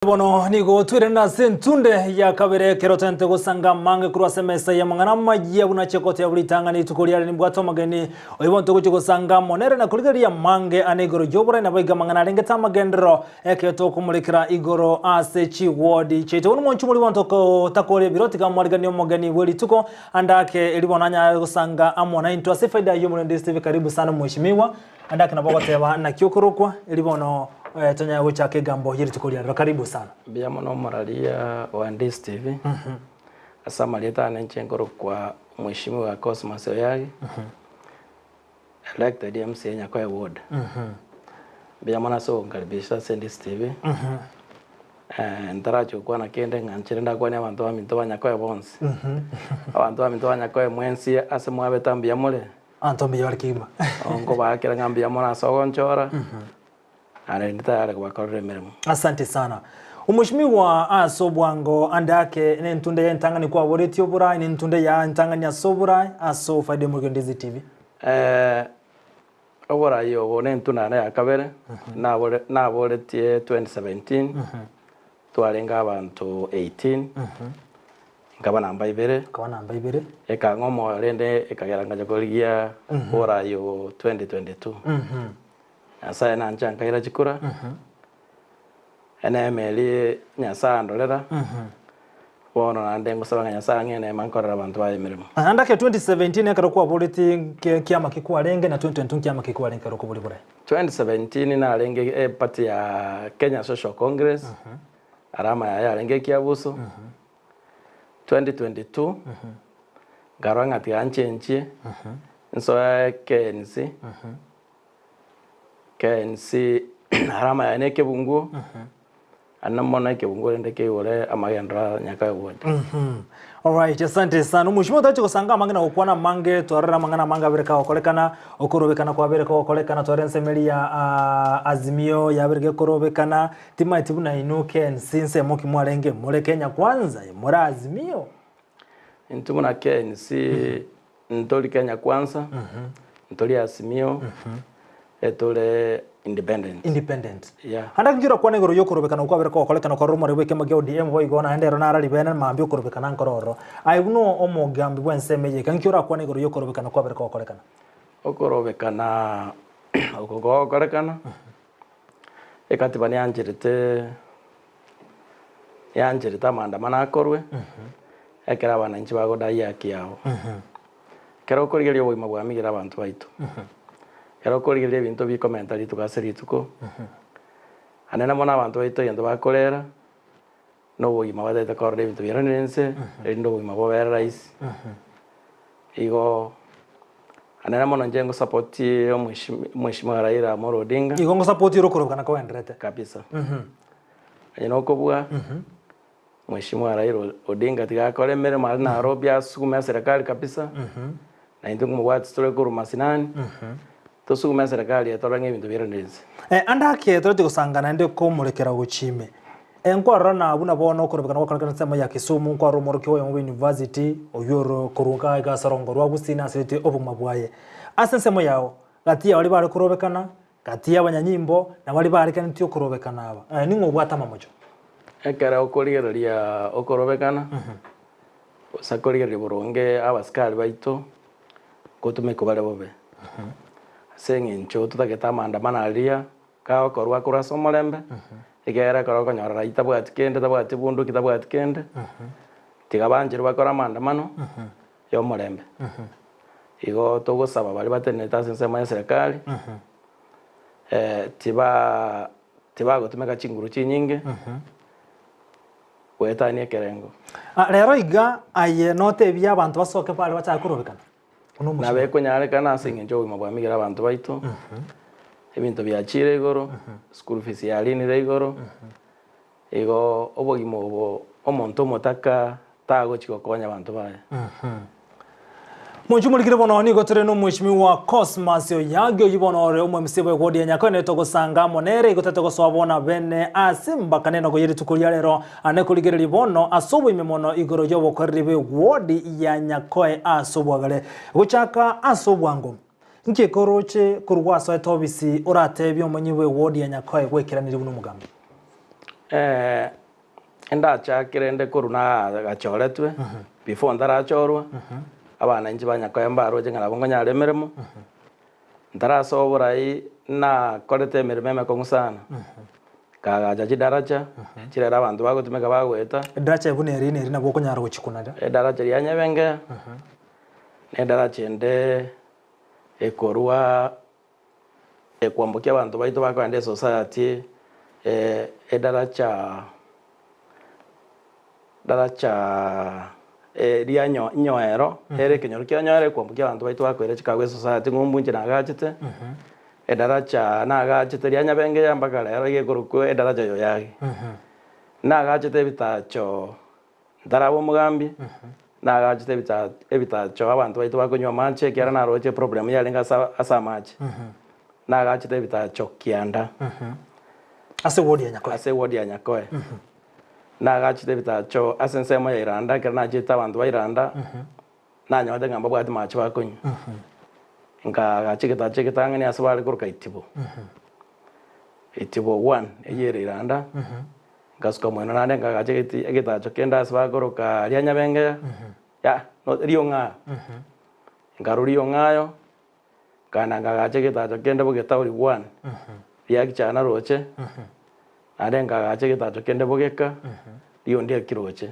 Bono nigo twerende ase entunde ya kabere ekero tente gosanga amange korwa ase emesa y'amang'ana amayia buna chekoti ya buri ritang'ani rituko riare nimbwate omogeni oyo bono togochia gosanga amo nere na korigereria amange ane igoro y'oborai naboigo amang'ana arengete amagenderero ekero tokomorekera igoro ase chiwodi chiaito. Bono monchwe mori bono tokotakoria ebiro tiga mwariganie omogeni bwe rituko ande ake eri bono anyare gosanga amo naintwe ase efaida y'omorende Steve karibu sana mheshimiwa. Ande ake nabo ogoteba naki okorokwa, eri bono tonyare gochaka egambo ye rituko ria rero. Karibu sana. Mbuya mono omoraria wa Ndisi TV, ase amarieta ane inche nkorokwa Mheshimiwa Cosmas Oyagi, elected MCA Nyakoe Ward. Mbuya mono ase ogonkaribisha ase Ndisi TV, ntarachi gokwana kende ng'a nchire ndakwanie abanto baminto ba Nyakoe bonsi. Abanto baminto ba Nyakoe mwensi ase mwabete mbuya more. Abanto mbuya bare kegima. Nkobaakera ng'a mbuya mono ase ogonchora, naende ndi tayari kobakorera emeremo. Asante sana. Omweshimiwa ase obwango ande ake nentunda ya entang'ani kwaboretie oborai nentunda ya entang'ani ase oborai ase ofaida y'omorwoti Ndizi TV. Oborai obo nentunda yane ya kabere, nabore naboretie 2017, twarenge abanto 18. Nkaba namba ibere. Nkaba namba ibere. Ekang'a omoyo rende ekagera ngacha korigia oboraai obo 2022. Nyasaye nanche ankaira chikura, eneema eria Nyasaye andorera, bono naende ngosaba ng'a Nyasaye ang'e eneema nkorere abanto baye emeremo. Naende ake 2017 ekero kwaboretie nki kiama ki kwarenge na 2022 nkiama ki kwarenge ekero okobori boraai? 2017 narenge eparty ya Kenya Social Congress, Alama yaye yarenge ekiabuso, 2022 nkarora ng'a tiga nchenchie nsoe KNC, KNC alama yaye na ekebunguo, naende mono ekebunguo rende keigore amagenderero a Nyasaye ward. Alright, asante sana. Omweshimiwa otache gosanga amange na gokwana amange, twarora amang'ana amange abere kagokorekana, okorobekana kwabere kogokorekana, tware ensemo eria ya Azimio yabere gekorobekana, Timaeti buna inwe KNC nsemo ki mwarenge more Kenya Kwanza more Azimio? Intwe buna KNC ntori Kenya Kwanza, ntori Azimio, etore independent. Independent. Yeah. Ande inki orakwane igoro yokorobekana okwo kwabere kogokorekana okorora omorero bw'ekiama kia ODM boigo naende ero nara ribene mambia okorobekana nkore ororo. Aye buna omogambi bw'ensemo eye iga inki orakwane igoro yokorobekana kwabere kogokorekana? Okorobekana oko kogokorekana. Ekatiba neancherete neancherete amaandamano akorwe, ekero abananchi bagodai haki yabo. Ekero okorigereria obogima bwamigire abanto baito, ekero okorigereria ebinto bikomenta rituko ase rituko, anene mono abanto baito egento bakorera, na obogima batagete korora ebinto biaranire inse, erinde obogima bobere rahisi. Igo anene mono inche ngosapoti omweshimi omweshimiwa Raila Amolo Odinga. Igo ngosapoti ore okorobekana kogendererete. Kabisa. Onye nokobua, Mheshimiwa Raila Odinga tiga akore emeremo aria Nairobi asukume eserekari kabisa, na intwe nkomobwati tore korwa masinani, tosukume eserekari eye torore ng'a ebinto biarenire inse. Ande ake toreti gosanga naende komorekera gochia ime. Nkwarora na buna bono okorobekana gwakorekana ensemo ya Kisumu, nkwarora omorokia oyomo bwe university oyio ore korwa iga iga ase orongo rwa Gusii naseretie obogima bwaye. Ase ensemo yao, gati ya baria bare korobekana, gati y'abanyanyimbo, na baria barekenetie okorobekana aba, ning'o obwate amamocho? Ekero okorigereria okorobekana, gose korigereria boronge abasikari baito, ngotumekwa bare bobe. Ase eng'encho totagete amaandamano aria, Kagokorwa korwa ase omorembe, ekiagera ekero okonyora raia tabwati kende, tabwati bunduki, tabwati kende, tiga bancherwe bakore amaandamano y'omorembe. Igo togosaba baria batenenete ase ensemo ya serikali, tiba tibagotumeka chinguru chinyinge, goetania ekerengo. Rero iga aye notebie abanto basoke bare bachake korobekana? Nabo ekonyarekana ase eng'encho y'obogima bwamigire abanto baito, ebinto biachire igoro, school fees yarinire igoro, igo obogima obo omonto omotaka tagochi gokonya abanto baye. Monche omorikire bono nigo tore nomweshimiwa Cosmas Oyagi oyio bono ore omo-MC bwe ward ya Nyakoe nere togosanga amo nere igo tete gosoa bono bene ase mbaka nenogo ye rituko ria rero Ane korigereria bono ase oboime mono igoro y'obokoreri bw'ewodi ya Nyakoe ase obwagare, gochaka ase obwango. Nki ekoroche korwa gwasoete obisi oratebie omonyi bw'ewodi ya Nyakoe gwekeranirie buna omogambi? Endachakere inde korwa nagachoretwe, before ntarachorwa, abananchi ba Nyakoe mbaroche ng'a nabo nkonyara emeremo, ntarasoa oborai nakorete emeremo emekong'u sana, nkagacha chidaracha, chirere abanto bagotumeka bagoeta. Edaracha buna eri neri nabo okonyara gochikuna iga. Edaracha ria Nyabenge, na edaracha ende ekorwa ekwambokia abanto baito bakoenda esociety edaracha daracha ria nyoero ere ekenyoro kia nyoero ekwambokia abanto baito bakoira chikago esociety ng'umbu inche nagachete edaracha nagachete ria nyabenge mpaka rero iga ekorokwa edaracha ya oyagi. Nagachete ebitacho Ntaraba omogambi, nagachete ebitacho abanto baito bakonywa amache, ekiagera naroche eproblem yarenge ase amache. Nagachete ebitacho kianda. Ase eward ya Nyakoe. Ase eward ya Nyakoe. Nagachete ebitacho ase ensemo ya Iranda, ekero nachete abanto ba Iranda, nanyorete ng'a mbabwati mache bakonywa. Nkagacha egetacho egetang'ani ase bare koroka Itibo. Itibo one, eyio ere Iranda. Ngasuka moino naende nkagacha egetacho kende ase bakoroka aria Nyabengeya, ya no Riong'ayo. Nkarwa Riong'ayo, nkaenda nkagacha egetacho kende Bogetauri one, ria Kichana roche, naende nkagacha egetacho kende Bogeka, rionde Ekiroche.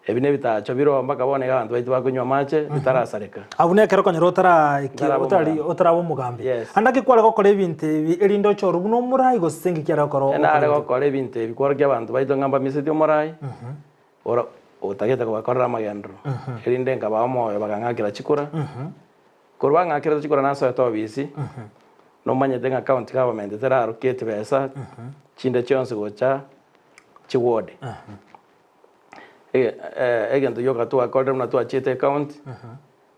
Ebi nebitacho bire mpaka bono iga abanto baito bakonywa amache bitarasareka. Abwo nekero konyora otara eki Ntaraba otari omogambi. otaraba omogambi. Yes. Ande naki kware gokora ebinto ebi erinde ochorwe buna omorai gose nki kiare gokora Nare okore ebinto ebi? gokora ebinto ebi kworokia abanto baito ng'a mbamiseti omorai, ora otagete kobakorera amagenderero, erinde nkabaa omoyo bakang'akera chikura, korwa bang'akerete chikura nasoete obisi, nomanyete ng'a county government terarokia chibesa chinde chionsi gocha chiward. Egento gioka twakorire buna twachiete ecounty,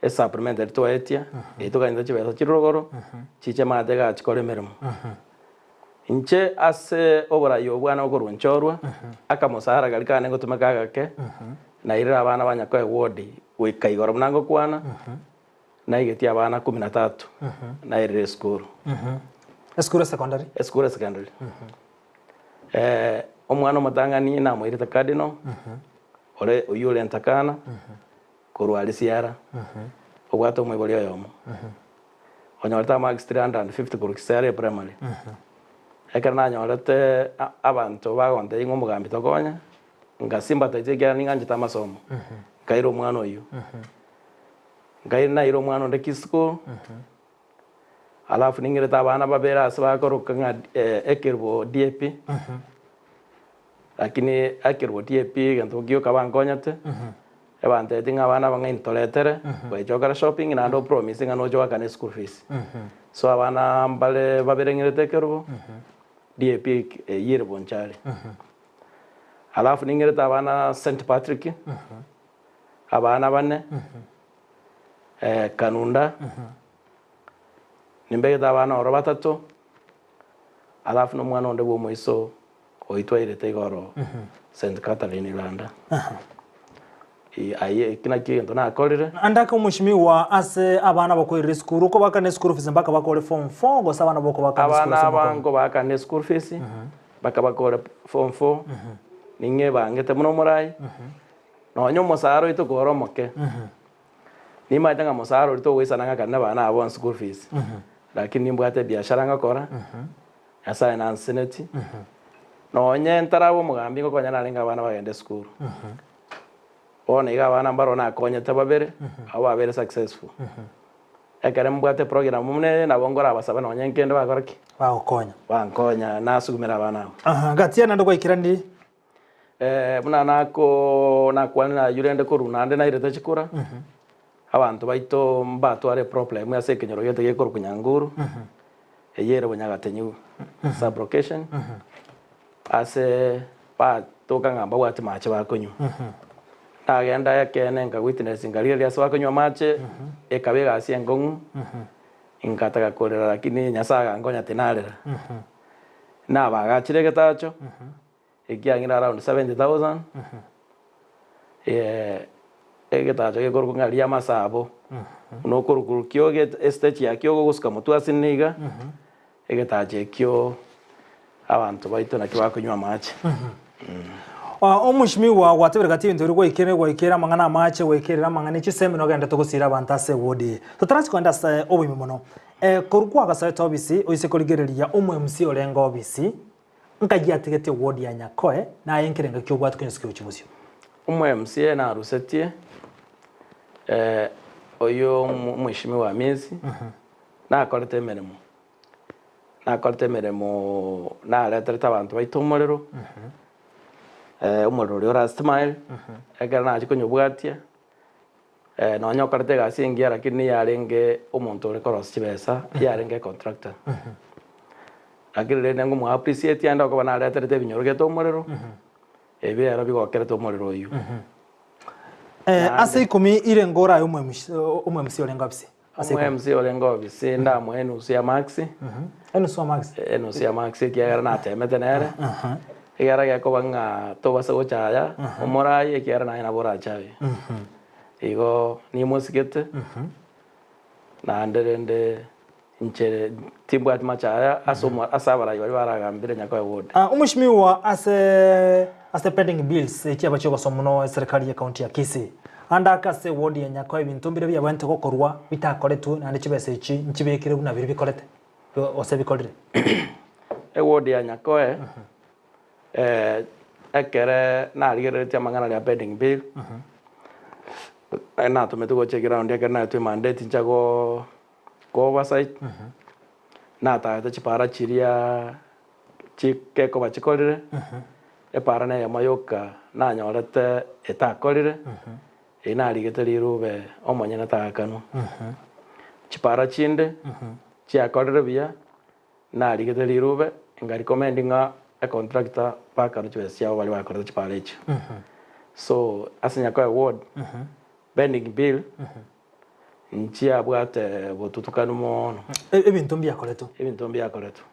esupplementary twaetia, eyio tokanyora chibesa chire rogoro, chiche maate iga chikore emeremo. Inche ase oborai obo bwane okorwa nchorwa, akamosara karia kane ngotumeka agake, nairire abana ba nyakoe ward goika igoro buna ngokwana, naigetie abana kumi na tatu, nairire esukuru. Esukuru esecondary? Esukuru esecondary. Omwana omotang'ani namoirete Cardinal, ore oyio ore Ntakana, korwa aria Siara, obwate omoibori oyomo. Onyorete amarks 350 korwa Siara eprimary. Ekero nanyorete abanto bagontebia ng'a omogambi tokonye, ngasympathize ekiagera ning'anchete amasomo, nkaira omwana oyio. Nkaira naira omwana onde Kisco. Alafu ning'irete abana babere ase bakoroka ng'a ekerubo DAP, lakini ekerubo DAP egento gioka bankonyete, ebantebetie ng'a abana aba ng'a intoretere, goecha okore shopping naende o promise ng'a noche oakane eschool fees. So abana mbare babere ng'irete ekerubo, DAP eyio ere Bonchari. Alafu ning'irete abana St Patrick, abana bane. Kanunda, nimbegete abana oro batato, alafu na omwana onde bw'omoiso oitwairete igoro St. Catherine Iranda. Ayio eki nakio egento nakorire. Ande ake omoshimiwa ase abana bakoirire esukuru, okobakana eschool fees mpaka bakore form four gose abana bokobakana eschool Abana ase aba omokongo? nkobakana eschool fees, mpaka bakore form four, ning'ebangete buna omorai, Nonya omosara oito kore omoke, nimanyete ng'a mosara oria togoisana ng'a kare nabana aba bonsi school fees, lakini nimbwate ebiashara ngokora, Nyasaye nansenetie, nonye ntaraba omogambi ngokonya narenge abana bagende esukuru. Bono iga abana mbaroo nakonyete babere, abwo babere successful. Ekero mbwate eprogram buna eye, nabo nkorabasabe nonye nkende bakore ki? Bagokonya. Bankonya nasugumera abana abwo. Aha, gati naende gwaikeranirie. Buna nako nakwanire ayio rende korwa naende nairete chikura, abanto baito mbatware eproblem ase ekenyoro gete gekorokwa Nyanguru, eyio ere Bonyagatenyigu sub location, ase batoka ng'a mbabwati mache bakonywa. Nagenda ekeene nka witness nkarigereria ase bakonywa amache, ekaba egasi enkong'u, ngataka korera lakini Nyasaye agankonya tinarera. Nabagachire egetacho. Ekiagera around 70,000 egetacho gekorokwa ng'a ria amasabo, buna okorokwa kio estage yakio ogosuka motwe ase niga, egetacho ekio. Abanto baito naki bakonywa amache. Omoshimiwa gwatebire gati ebinto biria gwaikere gwaikere amang'ana amache gwaikerire amang'ana echisemi nogenderete gosira abanto ase eward eye. Totarasi kogenda ase oboime mono. Korwa kwagasoete obisi oise korigereria omo MC orenge obisi nkai atigete eward ya Nyakoe naye nkerenga ki obwate konyasukia gochia bosio? Omo MC narusetie oyio omweshimiwa Hamisi nakorete emeremo. Nakorete emeremo nareterete abanto baito omorero, omorero oria o last mile, ekero nachia konyobwatia, nonya okorete egasi engiya lakini nigo yarenge omonto ore korosia chibesa, yarenge econtractor. Lakini rende ngomo appreciate aende okoba nareterete ebinyoro gete omorero, ebi ero bigokerete omorero oyio. Ase ikomi irenge oraye omo MC orenge ofisi? Ase Omo MC orenge ofisi ndamoe enusu ya marks. Enusu ya marks? Enusu ya marks ekiagera natemete nere, ekiagera gekoba ng'a tobasa gochaya omorayi ekiagera naye nabo orachaye. Igo nimosigete, naende rende inche timbwati machaya ase omo ase abarayi baria baragambire Nyakoe ward. Omweshimiwa ase ase pending bills echiaba chiogosomwa mono eserikari ye county ya Kisii. Ande ake ase eward ya Nyakoe ebinto mbire biabwenerete gokorwa bitakoretwe naende chibesa echi nchibekire buna biria bikorete gose bikorire. Eward ya Nyakoe ekere narigereretie amang'ana aria pending bill, natometwe gocha eground ekero naetwe emandate inche go oversight, natagete chipara chiria chikekoba chikorire, epara neyemo yoka nanyorete etakorire, eyio narigete rirube omonyene taakanwa. Chipara chinde chiakorire buya, narigete rirube nka recommend ng'a econtractor bakanwe chibesa chiabo baria bakorete chipara echio. So ase Nyakoe ward, pending bill Nchiabwate botutukanu mono. Ebinto mbiakoretwe. Ebinto mbiakoretwe.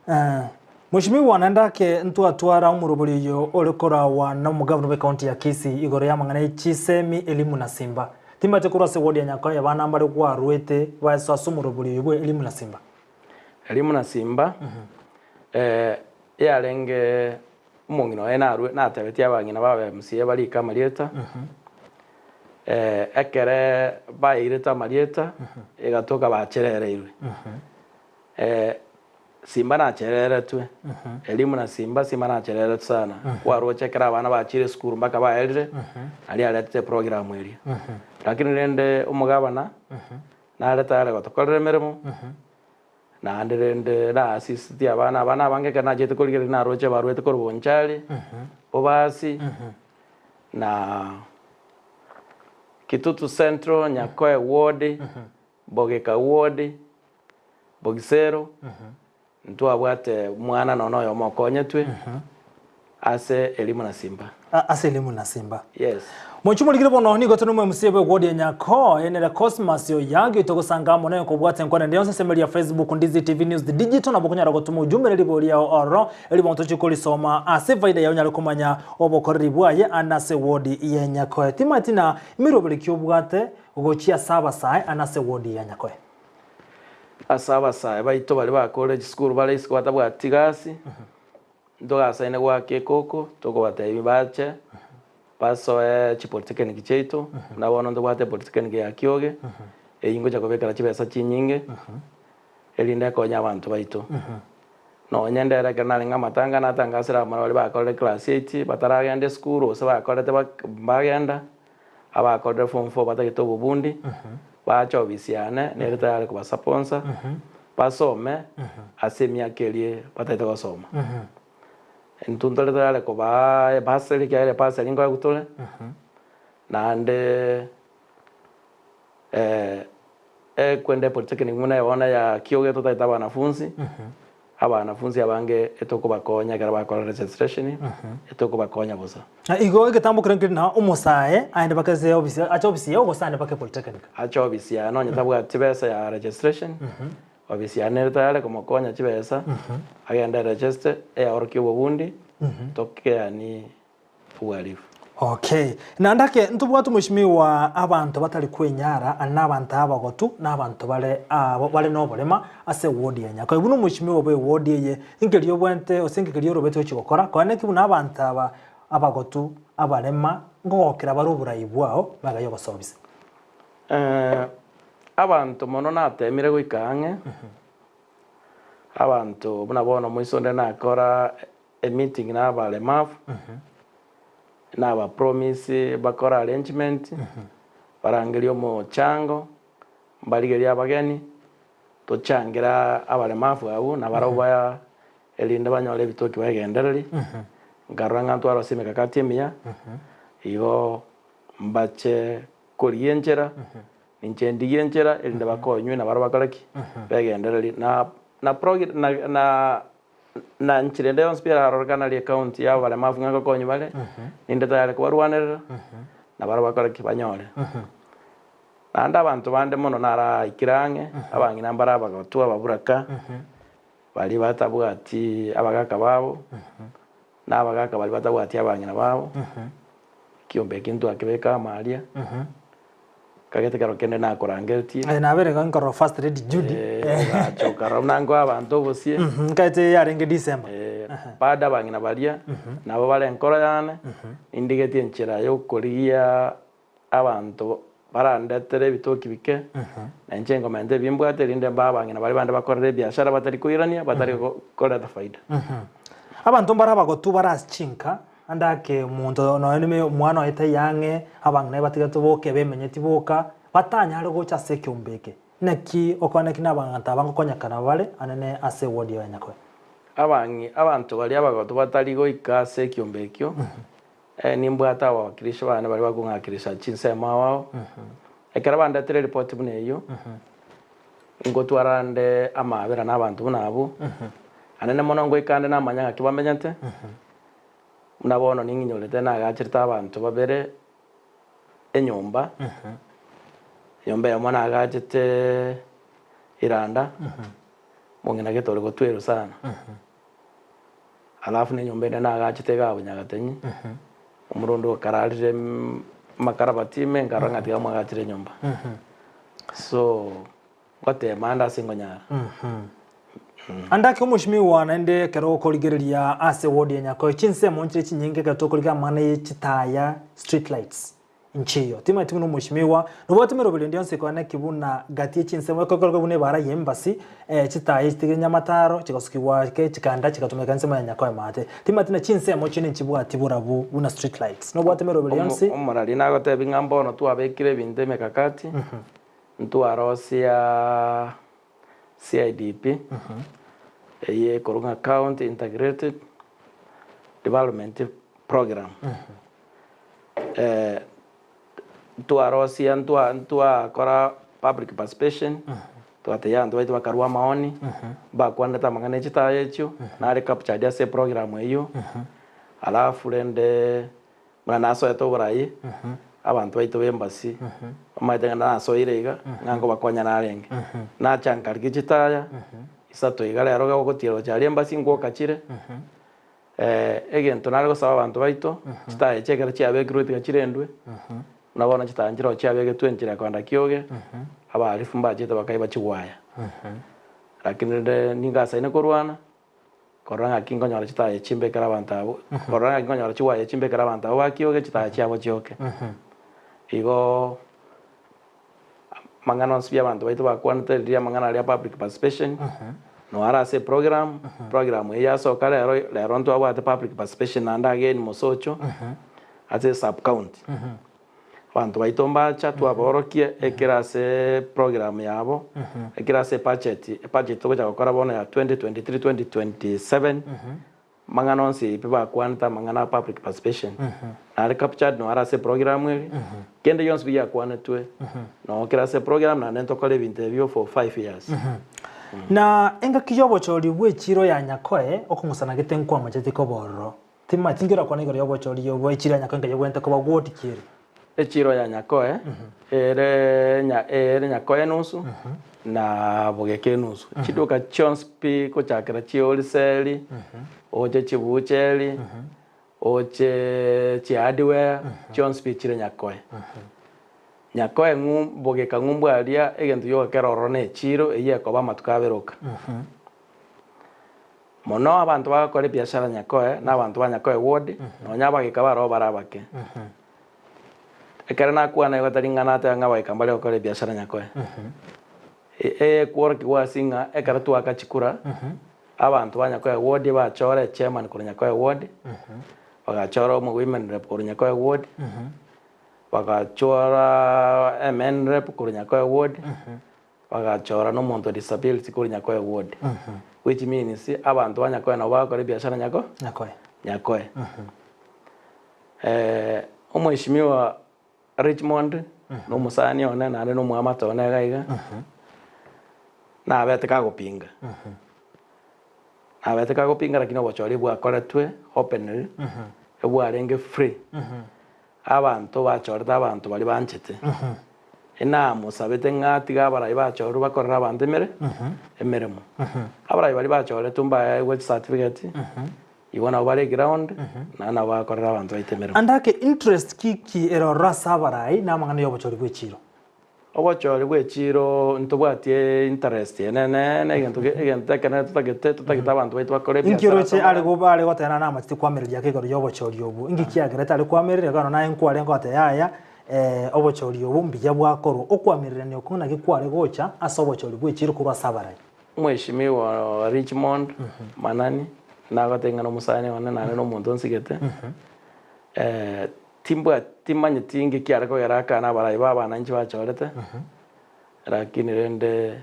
Mweshimiwa naende ake ntwatwara omorobori oyo ore korawa na omogavana bwe county ya Kisii igoro y'amang'ana ye chisemi, elimu na simba. Timbache korwa ase ward ya Nyakoe abana mbare gwarwete baeso ase omorobori oyo bwe elimu na simba. Elimu na simba yarenge omong'ina oye narwe natebetie abang'ina babe MCA barike amarieta, ekere bairete amarieta, egatoka bacherereirwe. Simba nachereretwe, elimu na simba, simba nachereretwe sana, kwaroche ekero abana bachire esukuru mpaka baerire, naria aretete eprogram eria. Lakini rende omogabana, nare tayari gotokorera emeremo. Naende rende naasisiti abana, abana abange ekero nachete korigereria naroche barwete korwa Bonchari, Bobasi, na Kitutu Central, Nyakoe Ward, Bogeka Ward, Bogisero, ntwabwate omwana nonya oyomo okonyetwe ase elimu na simba. Ase elimu na simba. Yes. Mochie morigire bono nigo tore nomoemusia bwe ward ya Nyakoo enere Cosmas Oyagi togosanga amo naye kobwata enkwana ende yonsi ase emeri ya Facebook Ndizi TV News Digital nabo okonyara gotoma ujumbe ne ribori riao ororo eri bono tochie korisoma ase efaida yao onyare komanya obokoreri bwaye ande ase ward ya Nyakoe. Timanyeti na emeroberi ki obwate gochia ase abasae ande ase ward ya Nyakoe. Ase abasae baito baria bakorire chisukuru bare isiko batabwati gasi, Ntogasaine goaka ekoko, tokobatebia bache basoe chipolitechnic chiaito, buna bono ntobwate epolitechnic ya Kioge, eyio ngocha kobekera chibesa chinyinge, erinde ekonye abanto baito. Nonye ndere ekero narenge amatanga natangasire abamura baria bakorire class eight bataragenda esukuru gose bakorete bak mbagenda, abakorire form four batagete obobundi, bache ofisi yane nere tayari kobasaponsor, basome ase emiaka eria batagete gosoma. Intwe ntore tayari kobaa ebursary ekiagera ebursary nkoegwa tore, naende ekwenda epolytechnic buna bono ya Kioge totagete abanafunsi, Abanafunsi abange etokobakonya ekero bakora registration, etokobakonya bosa. Na igo egetambo keria nkeri na omosae aende mpaka ase ofisi ache ofisi yao gose aende mpaka epolytechnic. Ache ofisi yane onye tabwati chibesa ya registration, ofisi yane nere tayari komokonya chibesa, agende aregister, eaorokie obobundi, tokeani obwarifu. Okay. Naende ake ntobwate omweshimiwa abanto batari kwenyara ande na abanto abagotu na abanto bare abo bare noborema ase eward ya Nyakoe. Buna omweshimiwa bwe eward eye inkeria obwente gose inki keria orobete gochia gokora konya naki buna abanto aba abagotu, abarema nkogokera bare oborai bwao magega yogosobisa. Abanto mono natemire goika ang'e, abanto buna bono moiso onde nakora emeeting na abaremavu, naba promise bakore arrangement, barangerie omochango, mbarigerie abageni, tochangere abaremavu abwo nabarabwo ba erinde banyore ebitoki baegendererie, nkarora ng'a ntwarose emekakati emiya, igo mbache korigia enchera, ninche ndigie enchera erinde bakonywe nabarabwo bakore ki? Begendererie. Na na progi na na na nchera ende yonsi pi erarorekane aria ecounty ya abaremavu ng'a ngokonywa bare, ninde tayari kobarwanerera, nabarabwo bakore ki? Banyore. Naende abanto bande mono naraikire ang'e, abang'ina mbare abagotu ababuraka, baria batabwati abagaka babo, na abagaka baria batabwati abang'ina babo, ekiombe ekio ntwakebeka amo aria, kagete kero kende nakorangeretie. Aye nabere iga nkorora First Lady Judy. Ogacha okarora buna nkoa abanto obosie. Nkaete yarenge December. Bado abang'ina baria, nabo bare enkoro yane, nindigetie enchera yokorigia abanto barandetere ebitoki bike, na inche nkomenta ebimbwate, erinde mbae abang'ina baria bande bakorere ebiashara batari koirania, batari koreta faida. Abanto mbare abagotu bare ase chinka, ande ake omonto nonya nime omwana oye taiyo ang'e, abang'ina batigete boka ebemenyeti boka, batanyare gocha ase ekeombe eke. Naki okwana ki nabaanto aba ngokonyekana bare anene ase ewodi ya Nyakoe? Abang'i abanto baria abagotu batari goika ase ekiombe ekio, Nimbwate abawakilishi bane baria bakong'akirisha chinsemo ao ao. Ekero bandetire eripoti buna eyio, ngotwara nde amaabera na abanto buna abwo, anene mono ngoika nde namanya ng'aki bamenyete, buna bono ning'inyorete nagacherete abanto babere enyomba, enyomba eyemo nagachete iranda, omong'ina gete ore gotwerwa sana. Alafu nenyomba ende nagachete iga abwo Nyagatenyi, omorondo okararire amakarabati ime nkarora ng'a tiga mwagachire enyomba. So, ngotema ande ase ngonyara. Ande ake omoshimiwa naende ekero okorigereria ase ward ya Nyakoe chinsemo nchire chinyinge ekero tokorigia amang'ana ye chitaya, street lights. Nchiyo. Timanyeti buna omoishimiwa, nobwate emeroberi ende yonsi ekogana ki buna gati ye chinsemo ekokoreka buna ebaara y'embasi, chitaya chitigire nyamataro, chigasukigwa ake chikanda chikatumeka ensemo ya nyakoe maate. Timanyeti na chinsemo chinde nchibwati borabu buna street lights. Nobwate emeroberi yonsi. Omorari nagotebi ng'a mbono twabekire ebinto emekakati, ntwarosia CIDP, eye ekorwa ng'a County Integrated Development Program. Ntwarosia ntwa ntwakora public participation, twategia abanto baito bakarwa amaoni, mbakwanete amang'ana e chitaya echio, nare captured ase eprogram eyio, alafu rende buna nasoete oborayi, abanto baito ba embassy, bamaete ng'a nasoire iga, ng'a nkobakonya narenge. Nacha nkarigia chitaya, isato iga rero iga gotiira gochia aria embassy ngwoka chire. Egento nare gosaba abanto baito, chitaya echi ekero chiabekirwe tiga chirendwe, buna bono chitaya nchiroo chiabegetwe enchera ya kogenda kioge, abahalifu mbachete bakaiba chigwaya. Lakini rende ningasaine korwana, korora ng'aki nkonyora chitaya echi mbekere abanto abwo, korora ng'aki nkonyora chigwaya echi mbekere abanto abwo ba kioge chitaya chiabo chioke. Igo Amang'ana onsi pi abanto baito bakwanete riria amang'ana aria public participation, noare ase eprogram, program eyio yasoka rero, rero ntwabwate public participation naende again mosocho, ase esub county. Abanto baito mbacha twabaorokia ekere ase program yabo, ekere ase ebudget, ebudget togocha gokora bono ya 2023 2027. Amang'ana onsi pi bakwanete amang'ana a public participation nare captured noo are ase eprogram ere, kende gionsi pi giakwanetwe noo kere ase eprogram naende ntokore ebinto ebio for 5 years. Na engaki y'obochori bw'echiiro ya Nyakoe okong'usana gete nkwamachete koba ororo. Timanyeti inki orakwane igoro y'obochori obo echiiro ya Nyakoe nkayebwenerete koba ward ki ere? Echiiro ya Nyakoe ere ere Nyakoe enusu na Bogeka enusu. Chiduka chionsi pi gochakera chi'oriseri, oche chibucheri, Oche chihardware chionsi pi chire Nyakoe. Nyakoe ng'u bogeka ng'umbu aria egento gioka kere ororo ne echiro eyio ekoba amatuko abere oka. Mono abanto bagokora ebiashara Nyakoe na abanto ba Nyakoe ward nonya abageka baroo bare abake. Ekero nakwana igo tari ng'a nateba ng'a abageka mbare gokora ebiashara Nyakoe. Ekworokiwa ase ng'a ekero twaka chikura Abanto ba Nyakoe ward bachora echairman korwa Nyakoe ward, bagachora omo women rep korwa Nyakoe ward, bagachora men rep korwa Nyakoe ward, bagachora na omonto o disability korwa Nyakoe ward. Which means abanto ba Nyakoe nabo bagokora ebiashara Nyako Nyakoe. Nyakoe. Omweshimiwa Richmond, na omosani one naende na omoamate one iga iga, nabete kagopinga. Nabete kagopinga lakini obochori bwakoretwe openly, ebwarenge free, abanto bachorete abanto baria banchete. Inamosabete ng'a tiga abarai bachorwe bakorere abanto emere emeremo. Abarai baria bachoretwe mbaegwe chicertificate. Igo nabo bare eground, naende nabo bakorera abanto baito emeremo. Ande ake interest ki ki ere ororo ase abarai na amang'ana y'obochori bw'echiiro? Obochori bw'echiiro ntobwati interest enene, egento egento ekenene totagete, totagete abanto baito bakore Inki ebiasara ase oroche are omorembe. goba are goteba nare namachete koamereria ake igoro y'obochori obwo? Inki kiagerete are koamereria ekero naye nkwarenge goteba yaya obochori obo mbuya bwakorwa. Okoamererania okwo naki kware gocha ase obochori bw'echiiro korwa ase abarai? Mweshimiwa Richmond Manani, nagotebia ng'a nomosani one naende nomonto onsigete, timbwati timanyeti inki kiare kogera akana abarai ba abananchi bachorete, lakini rende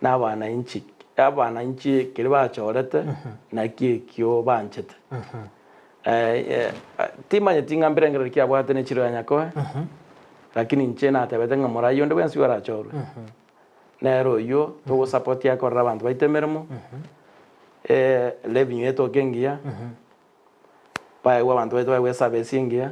na abananchi abananchi keria bachorete naki ekio banchete. Timanyeti ng'a mbirengererio ki abwate ne chiro ya Nyakoe, lakini inche natebete ng'a morai onde bwensi orachorwe. Nere oyio togosapotia akorera abanto baito emeremo, revenue etoke engiya, baegwe abanto baito baegwe eservice engiya,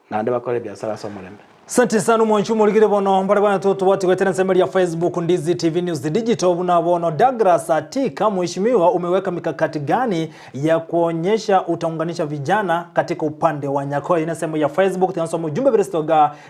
naende bakore ebiasara ase omorembe. Asante sana omwanchi omorigire bono mbare bana totobwati goetera ensemo ya Facebook Ndizi TV News Digital buna bono Douglas Atika mheshimiwa umeweka mikakati gani ya kuonyesha utaunganisha vijana katika upande wa Nyakoe ine ensemo ya Facebook tigansoma ujumbe bire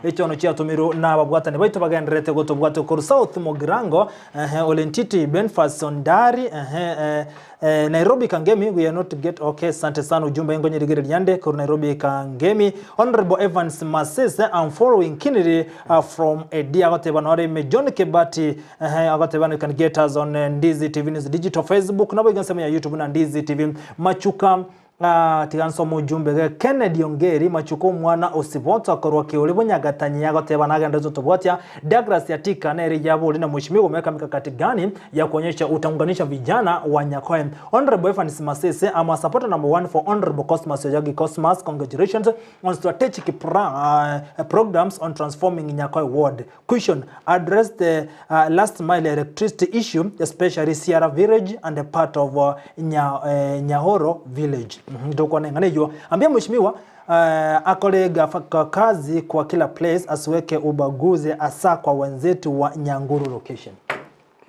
Echono chiatomirwe nababwatani baito bagendererete gotobwata korwa South Mugirango, ehe, Olentiti, Benfas Ondari, ehe, eh, eh, Nairobi Kangemi, we are not get, okay, sante sana ujumbe ngonyerigereria nde korwa Nairobi Kangemi. Honorable Evans Masese, I'm following keenly uh, from Edia agoteba nore ime John Kebati, ehe, agoteba you can get us on eh, Ndizi TV News Digital Facebook, nabo iga ensemo ya YouTube na Ndizi TV Machuka Ng'a tiga nsome ojumbe ge Kennedy Ongeri, Machuko omwana o Siboto akorwa Keori Bonyagatanyi agoteba nagenderete otobwatia Douglas Atika nere yabori na Mheshimiwa umeweka mikakati gani ya kuonyesha utaunganisha vijana wa Nyakoe Honorable Evans Masese I'm a supporter number one for Honorable Cosmas Oyagi Cosmas congratulations on strategic pra, uh, programs on transforming Nyakoe ward Question address the uh, last mile electricity issue especially Sierra village and a part of uh, Nya, eh, Nyahoro village. Mm -hmm. Tokwana eng'ana eywo. Ambia mheshimiwa uh, akore gafa kazi kwa kila place asiweke ubaguzi asa kwa wenzetu wa Nyanguru location.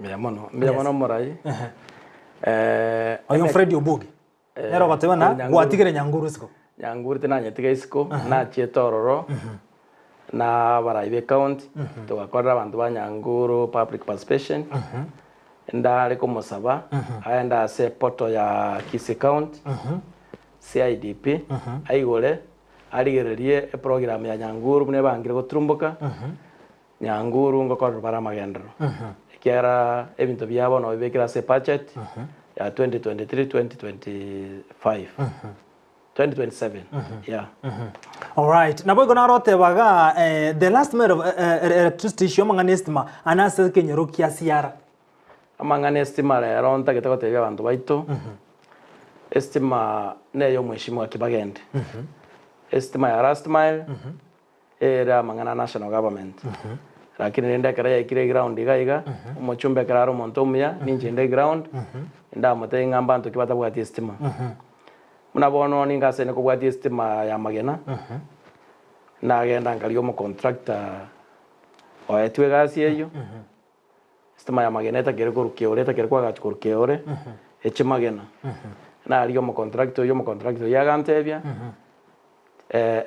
Mbuya mono, mbuya Yes. mono omorai. Eh, Oyo eme- Fred Obugi. Nere ogoteba na Nyanguru. gwatigire Nyanguru isiko. Nyanguru tinanyetiga isiko, nachiete ororo na abarai be county, togakorera abanto ba Nyanguru public participation, ndare komosaba aende ase eportal ya Kisii county, CIDP, aigore arigererie eprogram ya Nyanguru buna ebangire goturumboka, Nyanguru ngokorerwa bare amagenderero, ekiagera ebinto biabo nobibekire ase ebudget ya 2023 2025 2027 yeah. Alright, naboigo naro oteba iga eh, the last mile of eh, eh, electricity issue amang'ana estima ane ase ekenyoro kia Siara. Amang'ana estima rero ntagete gotebia abanto baito, estima neye omweshimiwa Kibagende, estima ya last mile Ere amang'ana a national government. Lakini rende ekero yaikire eground iga iga, omochumba ekero are omonto omuya, ninche inde eground, ndamotebie ng'a mbanto ki batabwati estima. Buna bono ninga ase kobwatia estima ya amagena, nagenda nkarigia omocontractor oetwe egasi eyio, Estima ya magena etakere korwa keore, etakere kwagachwa korwa keore, eche magena. Narigia omocontractor oyio, omocontractor oyio agantebia,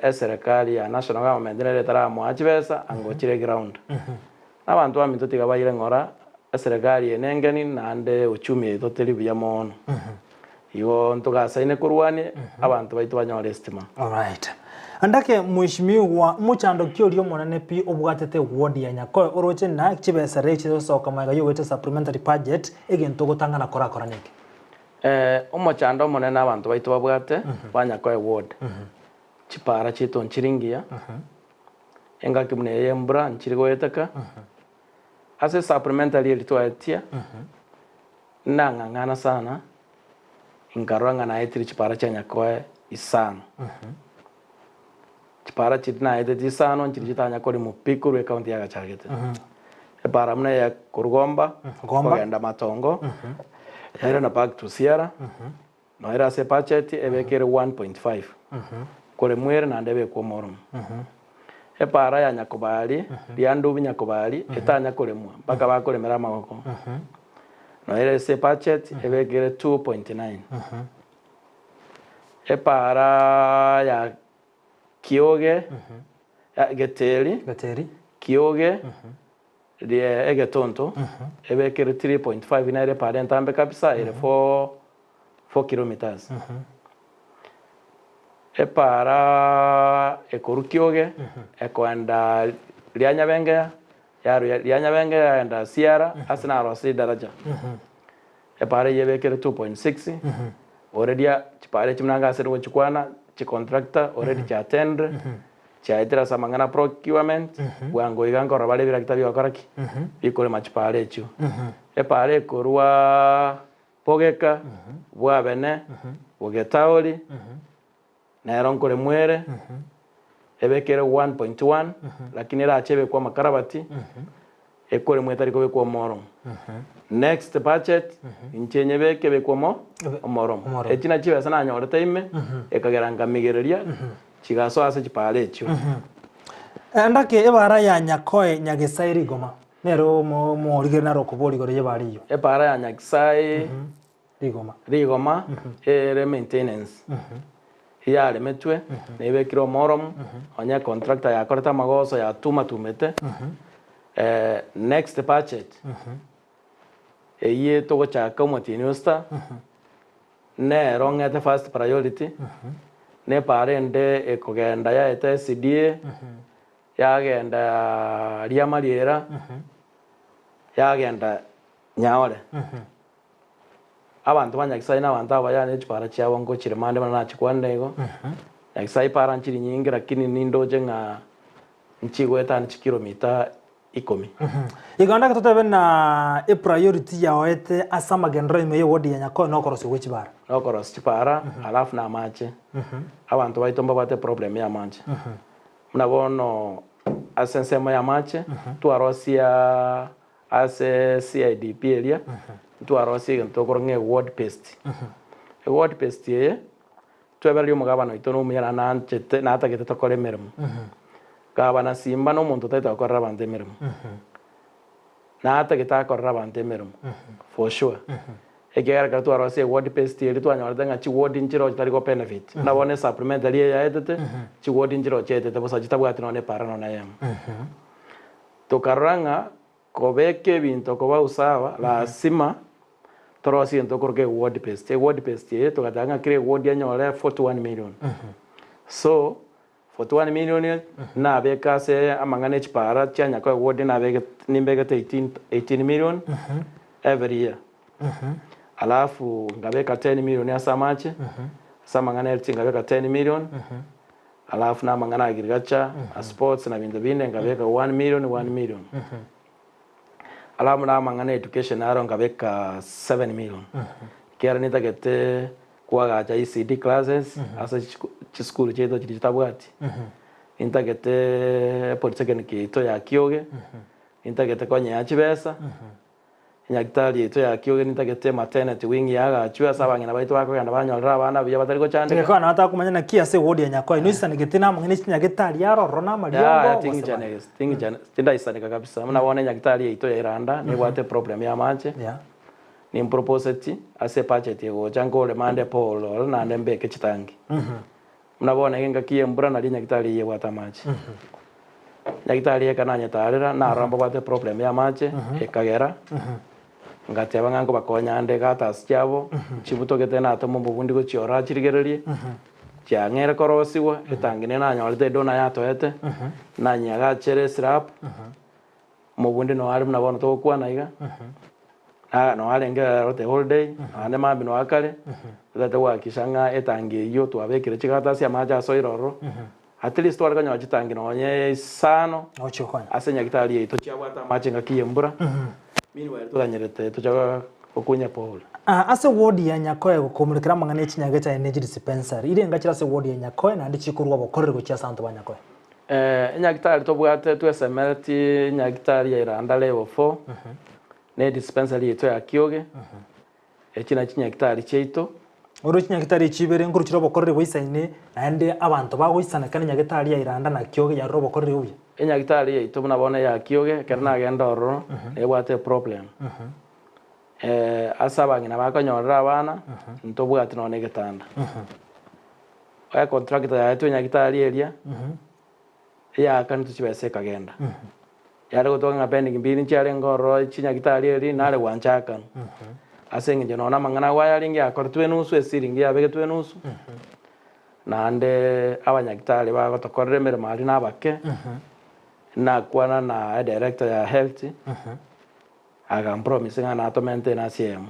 eserekari ya national government nere etaramoa chibesa angochire eground. Na abanto baminto tiga baire ng'ora, eserekari eye nengeni naende uchumi yaito teri buya mono. Igo ntogasaine korwania abanto baito banyore estima. Alright. Andake mheshimiwa, mochando ki oria omonene pi obwatete ward ya Nyakoe oroche na chibesa ree chigosoka magega yogoeta supplementary budget egento ogotang'ana korakora neke? Omochando omonene abanto baito babwate ba Nyakoe ward, chipara chiaito nchiri ngiya, engaki buna eye y'embura nchiri goeteka, ase supplementary eria twaetia, nang'ang'ana sana, nkarora ng'a naetire chipara chia Nyakoe isano. Chipara chiria naetete isano nchiria chitanya koremwa pi korwa ecounty yagachagete. Epara buna eya korwa Gomba, Gomba. kogenda Matongo, yairana back to Siara, noyo ere ase ebudget ebekere 1.5, koremwa ere naende ebekwe omoromo. Epara ya Nyakobari, Riandubi Nyakobari, etanya koremwa mpaka bakoremera amagoko, noyo ere ase ebudget ebekere 2.9. Epara ya Kioge, Geteri, Geteri. Kioge, rie egetonto, ebekere 3.5 nere epara entambe kabisa ere 4 4 kilometers. Epara ekorwa Kioge ekoenda ria Nyabengeya, yarwa ria Nyabengeya yaenda Siara ase narosire edaraja. Epara eyio ebekere 2.6, already chipara echi buna ngasire gochikwana, chicontractor already chiatendire, chiaetire ase amang'ana procurement, bwango iga nkorora bare ebirakita bigokora ki? Bikorema chipara echio. Epara ekorwa Bogeka, Bwabene, Bogetaori, nero nkoremwa ere, ebekere 1.1, lakini erache ebekwe amakarabati, ekoremwa etari kobekwa omoromo. Next budget, inche nyebeke ebekwe omo omoromo. Omoromo. Echi nachio chibesa nanyorete ime, ekagera nkamigereria, chigasoa ase chipara echio. Endake ebara ya Nyakoe Nyagesai Rigoma, nero omo omorigeri naro okobora igoro y'ebara eyio. Ebara ya Nyagesai. Rigoma. Rigoma ere maintenance yaremetwe na ebekire omoromo onye econtractor yakorete amagoso yatumatumete next budget eyio togochaka omotienyi o sita nero ng'ete first priority na epara ende ekogenda yaete SDA yagenda Riamariera yagenda Nyaore. Abanto ba Nyasae na abanto abaya ne chipara chiabo ngochire mande buna nachikwanire igo. Nyasae para nchiri nyinge lakini nindoche ng'a nchigoetania chikilomita ikomi. Igo ndake totebe na epriority yaoete ase amagenderero ime y'eward ya Nyakoe nokorosia gwe chibara. Nokorosia chibara alafu na amache. Abanto baito mbabwate eproblem ya amache. Buna bono ase ensemo ya amache twarosia Ase CIDP eria, ntwarosie egento tokorwa ng'a eward paste. Eward paste eye, twebererie omogabana oito na omuya naende nanchete natagete tokore emeremo. Gabana Simba na omonto otagete gokorera abanto emeremo. Natagete akorere abanto emeremo for sure. Ekiagera ekero twarosia eward paste eria twanyorete ng'a chiward nchiroo chitari go benefit. Buna bono esupplementary eye yaetete, chiward nchiroo chiaetete bosa chitabwati nonya na epara nonya eyemo. Tokarora ng'a kobeka ebinto koba usawa lasima torosie egento tokoroka eward based. Eward based eye togateba ng'a kera eward enyore 41 million. So 41 million nabeka ase amang'ana e chipara chia Nyakoe ward nabegete nimbegete 18 18 million every year. Alafu nkabeka 10 million ase amache, ase amang'ana ya nkabeka 10 million. Alafu na amang'ana a agriculture, na sports na binto binde nkabeka one million, one million. Alafu na amang'ana a education naro nkabeka 7 million. Ekiagera nintagete koagacha ECD classes ase chisukuru chiaito chiria chitabwati. Nintagete polytechnic yaito ya Kioge, nintagete konyea chibesa. Nyagetari yaito ya kioge nintagete maternity wing yaagachwe ase abang'ina baito bakogenda banyorere abana buya batari gochandeka. Egekogera nabo takomanya naki ase ewodi ya Nyakoe noisanegete namang'ina echi nyagetari aroro na amariongo Yaya gose ting'ichane ting'ichane tindaisaneka kabisa buna bono enyagetari yaito ya Iranda nebwate eproblem ya amache Yeah. Nimproposeti ase ebudget egocha nkorema ande pole ore naende mbeke chitangi. Buna bono iga engaki y'embura nario nyagitari eyio ebwate amache. Nyagitari eka nanyetarera narora mbabwate eproblem ya amache ekagera ngateba ng'a nkobakonya ande gutters chiabo nchibutogete natoma omobundi gochia achirigererie chiang'eire korosiwa etangi nere nanyorete edona yatoete nanyegachere eslab. Omobundi noo are buna bono togokwana iga, na noo arenge aro the whole day, naende mambia noo akare, totagete gohakikisha ng'a etangi eyio twabekire chigatasi amache asoire ororo, at least tware konyora chitangi nonye isano Ochi gokonya. ase nyagetari yaito chiabwate amache engaki ya embura, meanwhile toganyerete tocha gokunya pole. Ah, ase ward ya Nyakoe gokomurekera amang'ana e chinyagetari ne chidispensary, irenga chire ase ward ya Nyakoe naende chikorwa obokoreri gochia ase abanto ba Nyakoe. Enyagitari tobwate twesemeretie enyagitari ya Iranda Level 4, na edispensary yaito ya Kioge, echi nachi chinyagitari chiaito. Oro chinyagitari echi ibere nkoruchire obokoreri boisaine, naende abanto bagoisaneka nenyagitari ya Iranda na Kioge yarure obokoreri obuya. Enyagitari yaito buna bono eya Kioge, ekero nagenda ororo, nebwate eproblem. Ase abang'ina bakonyorera abana, ntobwati nonya na egetanda. Econtractor yaetwe nyagitari eria, eyaakanetwe chibesa ekagenda. Yare gotoka ng'a pending bill nchiarenge ororo chinyagitari eria nare gwancha akanwa. Ase eng'encho nonya amang'ana agwo ayarenge yakoretwe enusu, esiringi yabegetwe enusu, naende abanyagitari bagotokorera emeremo aria nabake, nakwana na edirector ya health, agampromise ng'a natomente enasi eyemo.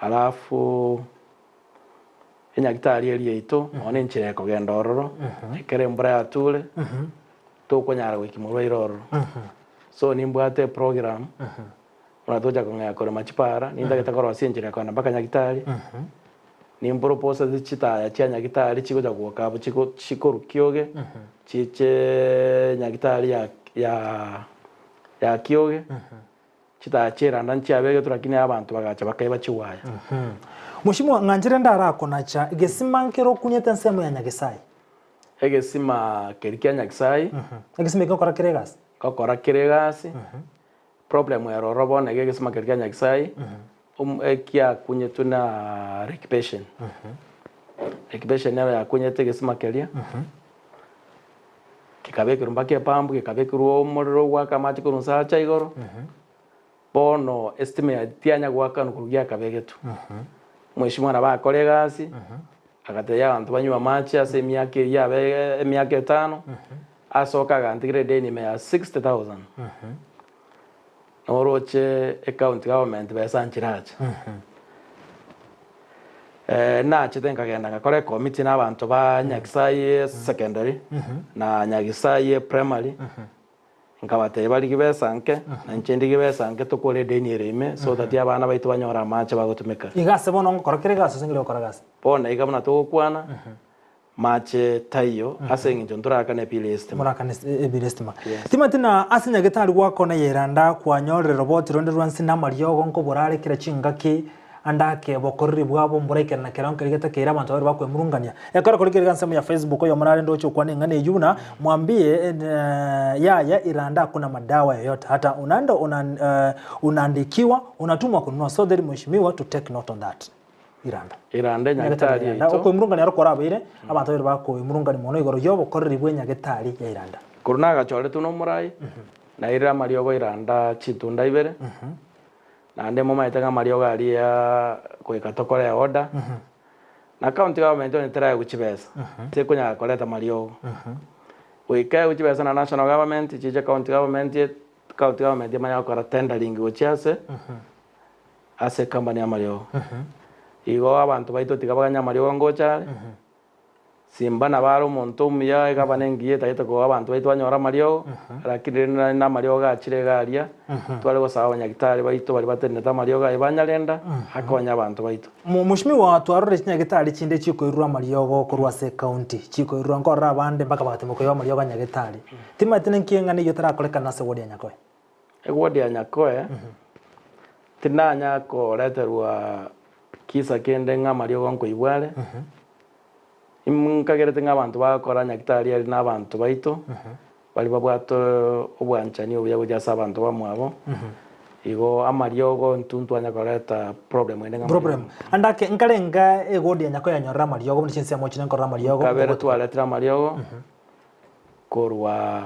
Alafu. Enyagitari eria yaito, nonya na enchera ekogenda ororo, ekero embura yature, tokonyara goika morwaire ororo. So nimbwate eprogram, buna tocha kong'ea korema chipara, nintagete korosia enchera ekogenda mpaka nyagitari, nimproposete chitaya chia nyagitari chigocha gwoka abwo chiko chikorwa kioge, chiche nyagitari ya ya ya kioge. Chitaya chi'eranda nchiabegetwe, lakini abanto bagacha bakaiba chiwaya. Mweshimiwa, ng'anchire ndarakonacha egesima nkere okunyete ensemo ya Nyagesai. Egesima keria kia Nyagesai. Egesima eke ngokora kere egasi. Ngokora kere egasi. Problem ere ororo bono iga egesima keria kia Nyagesai, ekiakunyetwe na Lake Basin. Lake Basin nero yakunyete egesima keria. Gekabekerwa mpaka epampu, gekabekerwa omorero ogoaka amache korwa inse acha igoro, bono estima eye tianya goakanwa korwa giakabegetwe. Mweshimiwa nabo akore egasi, agatebia abanto banywe amache ase emiaka eyio yabe emiaka etano, asoke agantigera edeni ime ya 60,000. Noroche ecounty government besa nchiracha. Nachete nkagenda ngakora ecommittee na abanto ba Nyagisai secondary na Nyagisai primary, nkabatebia barigie besa nke, na inche ndigie besa nke tokore edeni ere ime so that abana baito banyore amache bagotumeka. Iga ase bono ngokora kera egasi gose nkeri gokora gasi? Bono iga buna togokwana, Mache taiyo, ase engencho ntorakane ebill y'esitima. Morakane ebill y'esitima. Yes. Timothy na ase nyagetari gwakona yeranda kwanyorire roboti ronde rwensi na amariogo nkoborare kera chingaki ande ake bokoreri bwabo mboraikerana kera nkeri getakeire abanto babere bakwemurungania. Ekero kore kere ensemo ya Facebook oyomo narende oche okwana eng'ana eyio buna mwambie yaya iranda hakuna madawa yoyote hata unaenda una unaandikiwa unatumwa kununua so there mheshimiwa to take note on that. Iranda. Iranda enyagetari yaito. Okoimurungania aro korabeire, abanto babere bakoimurungania mono igoro y'obokoreri bw'enyagetari ya Iranda. Korwa nagachoretwe nomorai, nairire amariogo Iranda chitunda ibere, naende momaete ng'a amariogo aria goika tokore eorder, na county government onye teraegwe chibesa, tekonyara koreta amariogo. Goika eegwe chibesa na national government, chiche county government, county government emanye gokora tendering gochia ase. Ase ecompany y'amariogo. Igo abanto baito tiga baganye amariogo ngocha are, Simba nabo are omonto omuya egavana engiya etagete koa abanto baito banyore amariogo, lakini rende naende amariogo achire iga aria, tware gosaba abanyagitari baito baria batenenete amariogo aye banyarenda, akonye abanto baito. Mweshimiwa twarorire chinyagitari chinde chikoirurwa amariogo korwa ase ecounty, chikoirurwa nkorora abande mpaka bagatema koiba amariogo a nyagetari. Timanyeti ninki eng'ana eyio etarakorekana ase ward ya Nyakoe. Eward ya Nyakoe, tinanya koreterwa kisa kende ng'a amariogo nkoigwa are, nkagerete ng'a abanto bagokora nyagetari aria na abanto baito, baria babwate obwanchani obuya gochia ase abanto bamwabo. Igo amariogo intwe ntwanya koreta problem ende ng'a Problem. Ande ake nkarenga eward ya Nyakoe yanyorire amariogo buna chinsemo chire nkorora amariogo. Kabere twaretire amariogo korwa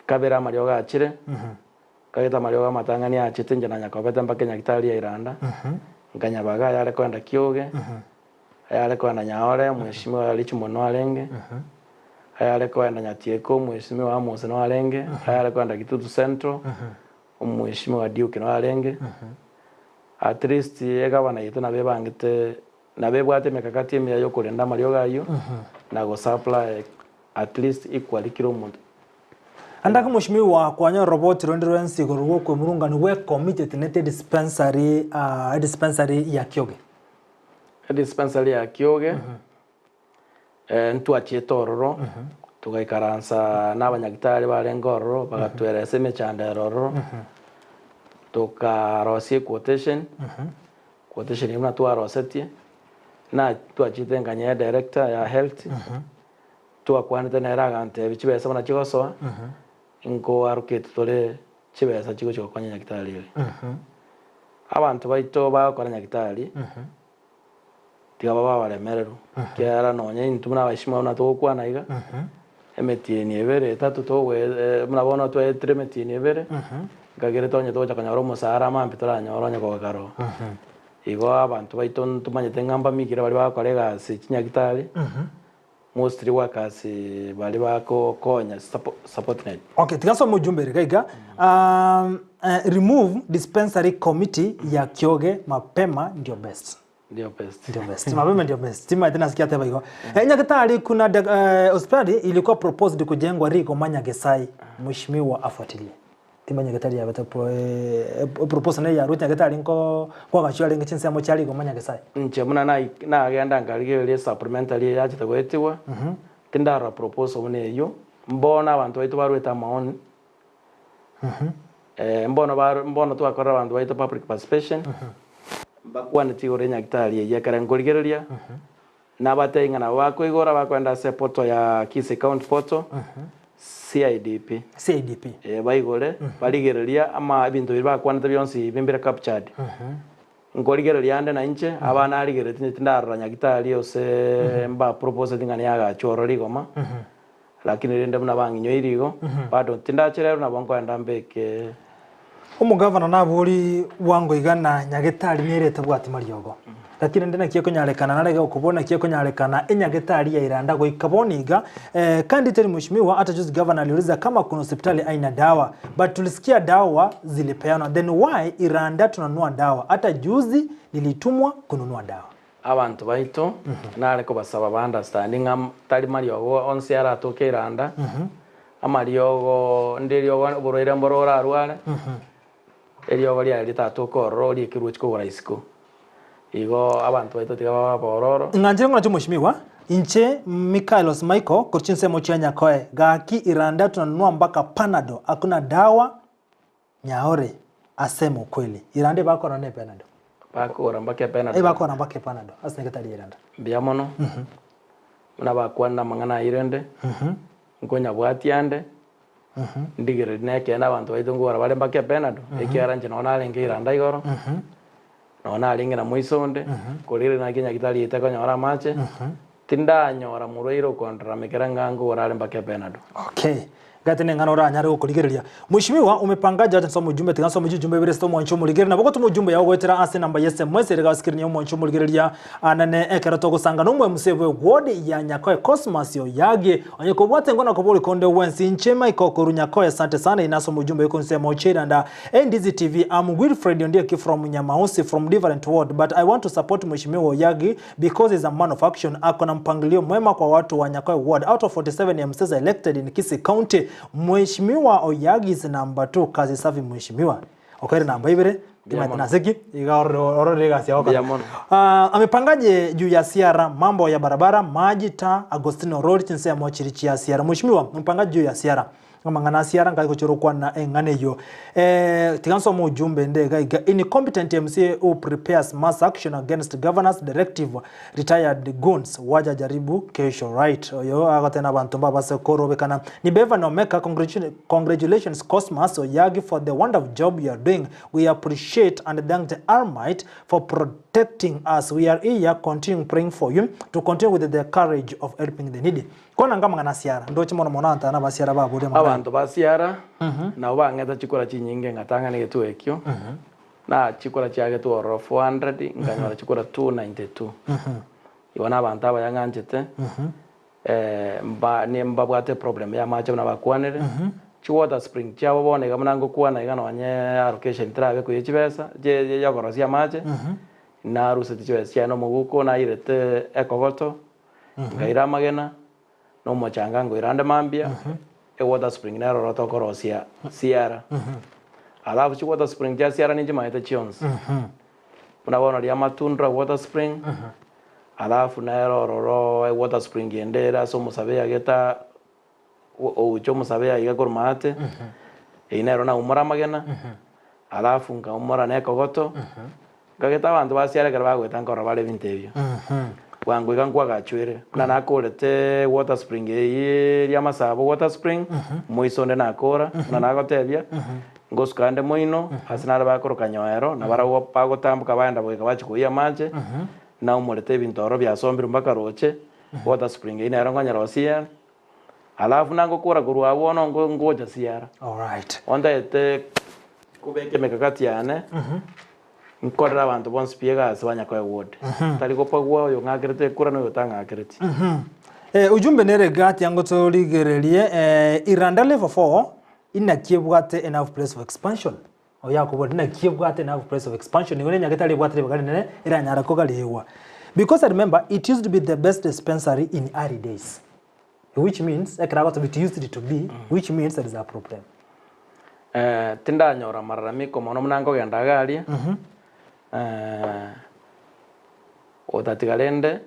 kabere amariogo achire, nkagete amariogo amatang'ani achete inche na Nyakobete mpaka enyagitari ya Iranda, nkanyabaga ayare koenda Kioge, ayare koenda Nyaore, omweshimiwa Richmond no arenge, ayare koenda Nyatieko, omweshimiwa Amos no arenge, ayare koenda Kitutu Central, omweshimiwa Duke no arenge. At least egavana yaito nabo ebangete, nabo ebwate emekakati emiya ya okorenda amariogo ayio, na gosupply at least equally kera omonto. Ande ake mweshimiwa kwanyora roboti ronde rwensi igoro rw'okwemurungania gwe committee etenete dispensary dispensary ya Kioge. Edispensary ya Kioge, ntwachiete ororo, togaikaransa na abanyagitari barenge ororo, bagatweresa emechando ere ororo, tokarosia equotation, quotation eyio buna twarosetie, na twachiete nkanyora edirector ya health, twakwanete nere agantebia chibesa buna chigosoa, nkoaroketi tore chibesa chigochia gokonya nyagitari ere. Abanto baito bagokora nyagitari, tiga babe abaremereru, ekiagera nonye intwe buna abaishimwa buna togokwana iga, emetienyi ebere etato togoe buna bono twaetire emetienyi ebere, nkagerete onye togocha konyora omosara mambia toranyore onye kogokara oo. Igo abanto baito ntomanyete ng'a mbamikire baria bagokora egasi chinyagitari. Mostly workers baria bagokonya supportnet. Okay, tiga nsome ojumbe ere iga iga. Remove dispensary committee ya Kioge mapema ndio best. Ndio best. Ndio best. Mapema ndio best. Timaete nase ki ateba igo. Eh, Nyagetari kuna eh, hospitali ilikuwa proposed kujengwa Rigoma Nyagesai. Mheshimiwa afuatilie. Timanyegete riabete pro eh, proposal neye yarwete nyagetari nko kwagachwa arenge chinsemo chia rigoma Nyagesae. Inche buna nai- nagenda nkarigereria esupplementary eye yachete goetigwa, tindarora proposal buna eyio, mbono abanto baito barwete amaoni, mbono bar mbono twakorera abanto baito public participation, mbakwaneti igoro ya nyagetari eyio ekere nkorigereria, Nabatebie ng'a nabo bakoigora bakoenda ase eportal ya Kisii County Portal, CIDP. CIDP. Eh, baigore, barigereria ama ebinto biria bakwanete bionsi bimbire captured. Nkorigereria ande na inche, aba narigereretie inche tindarora nyagitari ose mba proposeti ng'a niagachwe ororo rigoma, lakini rende buna bang'inyoirie igo, bado tindachererwa nabo nkoenda mbeke. Omogavana nabori bwango iga na nyagetari nere etabwati mariogo. Lakini rende naki ekonyarekana narege okobua naki ekonyarekana enyagetari ya Iranda goika bono iga eh, kandi teri mheshimiwa hata juzi gavana aliuliza kama kuna hospitali aina dawa but tulisikia dawa zilipeanwa then why Iranda tunanunua dawa hata juzi nilitumwa kununua dawa. Abanto baito nare kobasaba ba understand ng'a tari mariogo onsi aratoke Iranda Amariogo, ndi eriogo oborwaire mboro orarware, eriogo riaye ritatoke ororo orikerwe ochie kogora isiko. Igo abanto baito tiga babe abororo. Ng'anchire ng'onache mweshimiwa, inche Michaelos Michael korwa chinsemo chia Nyakoe, gaki iranda tunanunua mpaka panado hakuna dawa nyaore aseme ukweli iranda ebakora ne panado. Bakogora mpaka epanado. Ebakora mpaka epanado ase nyagetari ya iranda. Mbuya mono, buna bakwanire amang'ana ayio rende. Nkonyabwatia ande, ndigererie nekeene abanto baito nkogora bare mpaka epenado, ekiagera inche nonye narenge iranda igoro, nonye narenge na moiso onde, korende naki nyagitari yaito ekonyora amache, tindanyora morwaire okonderama ekero ng'a nkogora are mpaka epenado. Okay. Gati neng'ana oranyare gokorigereria. Mheshimiwa, umepangaje acha nsome ujumbe tiga nsome chijumbe ibere ase omwancho omorigereria. Nabo gotoma ujumbe yao goetera ase enamba ya SMS ere iga screen ya omwancho omorigereria anene ekero togosanga na omo-MC bwe ward ya Nyakoe Cosmas Oyagi. Onye kobwate engwana kobori konde gwensi inche Michael koru Nyakoe asante sana ina ase omojumbe oikonsemo Ocheiranda Ndizi TV I'm Wilfred Ondieki from Nyamausi from different ward but I want to support Mheshimiwa Oyagi because he's a man of action ako na mpangilio mwema kwa watu wa Nyakoe ward out of 47 MCs elected in Kisii County Mheshimiwa Oyagi is number 2 kazi safi Mheshimiwa okoire namba ibere timanyete nase ki iga orore egasi yao Mbuya mono. Ah, amepangaje juu ya siara mambo ya barabara maji taa Agostino Road chinsemo chiri chia siara Mheshimiwa mpangaje juu ya siara. Amang'ana asiara nkai gochora okwana eng'ana eyio. Eh, tiga nsome ujumbe ende iga iga. Incompetent MCA who prepares mass action against governor's directive retired goons waja jaribu kesho right. Oyo agotena abanto mbabase korobekana. Ni Bevan Omeka congratulations Cosmas Oyagi for the wonderful job you are doing. We appreciate and thank the Almighty for protecting us. We are here continuing praying for you to continue with the courage of helping the needy. Kwana nkamang'ana asiara, ndoche mono mono abanto aba nabasiara baboria amang'ana aya. Abanto ba Siara nabo bang'eta chikura chinyinge ngatang'ana egetuo ekio, na chikura chiagetwe ororo 400 nkanyora chikura 292. Igo na abanto abaya ng'anchete, mba mbabwate eproblem ya amache buna bakwanire, chiwater spring chiabo bono iga buna ngokwana iga nonye allocation terabekwa ye chibesa ya okorosia amache, naruseti chibesa chiane omoguko nairete ekogoto. Nkaira amagena, na omochanga nkoira ande mambia, ewater spring nero oro tokorosia siara. Alafu chiwater spring chia siara ninchimaete chionsi. Buna bono riria amatundra water spring, alafu nero ororo ewater spring ende ere ase omosabe yageta ouche omosabe aiga korwa maate, eyio nero naumora amagena, alafu nkaumora na ekogoto, nkageta abanto ba siara ekero bagoeta nkorora bare ebinto ebio. Bwango iga nkwagachwere, buna nakorete water spring eyio eria amasabo water spring, moiso onde nakora, buna nagotebia, ngosuka ande moino, ase nare bakoroka nyoero, nabarabwo bagotamboka baenda goika bachia koiyia amache, naumorete ebinto ororo biasombirwe mpaka roche, Water spring eyio nero nkonyerosia, alafu nangokora korwa abwo bono ngo ngocha siara. Alright. Ontaete kobeka emekakati yane, nkorere abanto bonsi pi egasi banyakoe ward. Tari gopagua oyo ng'akerete ekura na oyo otang'akereti. Eh, ujumbe nere gati ango torigererie eh, Iranda level 4 inaki ebwate enough place for expansion Oyo akobora, Naki ebwate enough place of expansion, nigo nenyagete aria ebwate ribaga rinene eranyare kogareigwa. Because I remember it used to be the best dispensary in early days. Which means, ekero agoteba it used to be, which means there is a problem. Eh, tindanyora amararamiko mono buna nkogenda iga aria, otatiga rende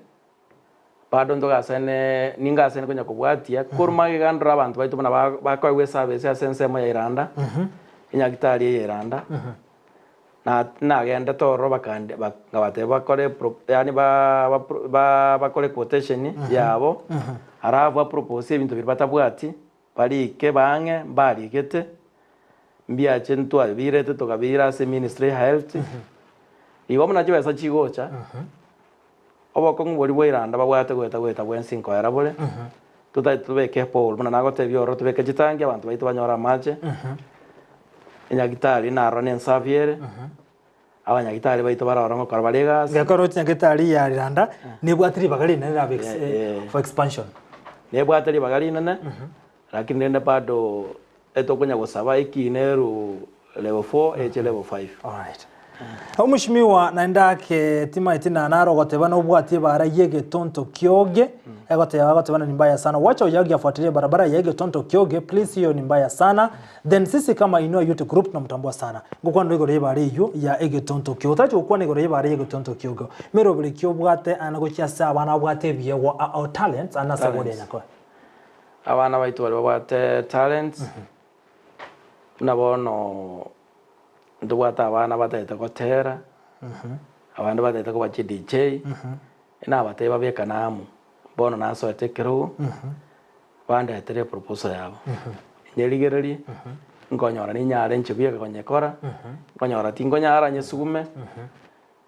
Bado ntogasene, ningasene konya kobwatia, korwa magega ndore abanto baito buna bakoegwa eservice ase ensemo ya Iranda, enyagitari eye ya Iranda, na nagendete ororo bakande nkabatebia bakore pro yaani ba bakore quotation yabo, alafu ba propose ebinto biria batabwati, barike bang'e mbarigete, mbiache ntwabirete tokabiira ase ministry ya health, igo buna chibesa chigocha. Obokong'u boria bwa Iranda babwate goeta goeta bwensi nkoera bore, totagete tobeke epole buna nagotebia ororo tobeke chitangi abanto baito banyore amache, enyagitari narora ne ensafi ere, abanyagitari baito bare ororo ngokora bare egasi. Gekero chinyagitari ya Iranda nebwate ribaga rinene rabe for expansion. Nebwate ribaga rinene, lakini rende bado etokonya gosaba ekina eru level 4 eche level 5. Alright. Omoshimiwa naende ake timaeti na naro ogoteba nobwatie ebara y'egetonto kioge egoteba agoteba ni mbaya sana wacha oyagi afuatilie barabara ya egetonto kioge please hiyo ni mbaya sana then sisi kama Inua Youth Group tunamtambua sana ngokwana igoro y'ebara eyio ya egetonto kioge otache gokwana igoro y'ebara y'egetonto kioge meroberi ki obwate ana gochia ase abana abwate ebiegwa our talents ana ase ward ya Nyakoe. Abana baito baria babwate talents buna bono Ntobwate abana batagete gotera, abande batagete koba chi DJ, nabatebie babekane amo, bono nasoete ekerogo, bandetere eproposal yabo, nyerigererie, nkonyora ninyare inche buya konyekora, nkonyora tinkonyara nyesugume,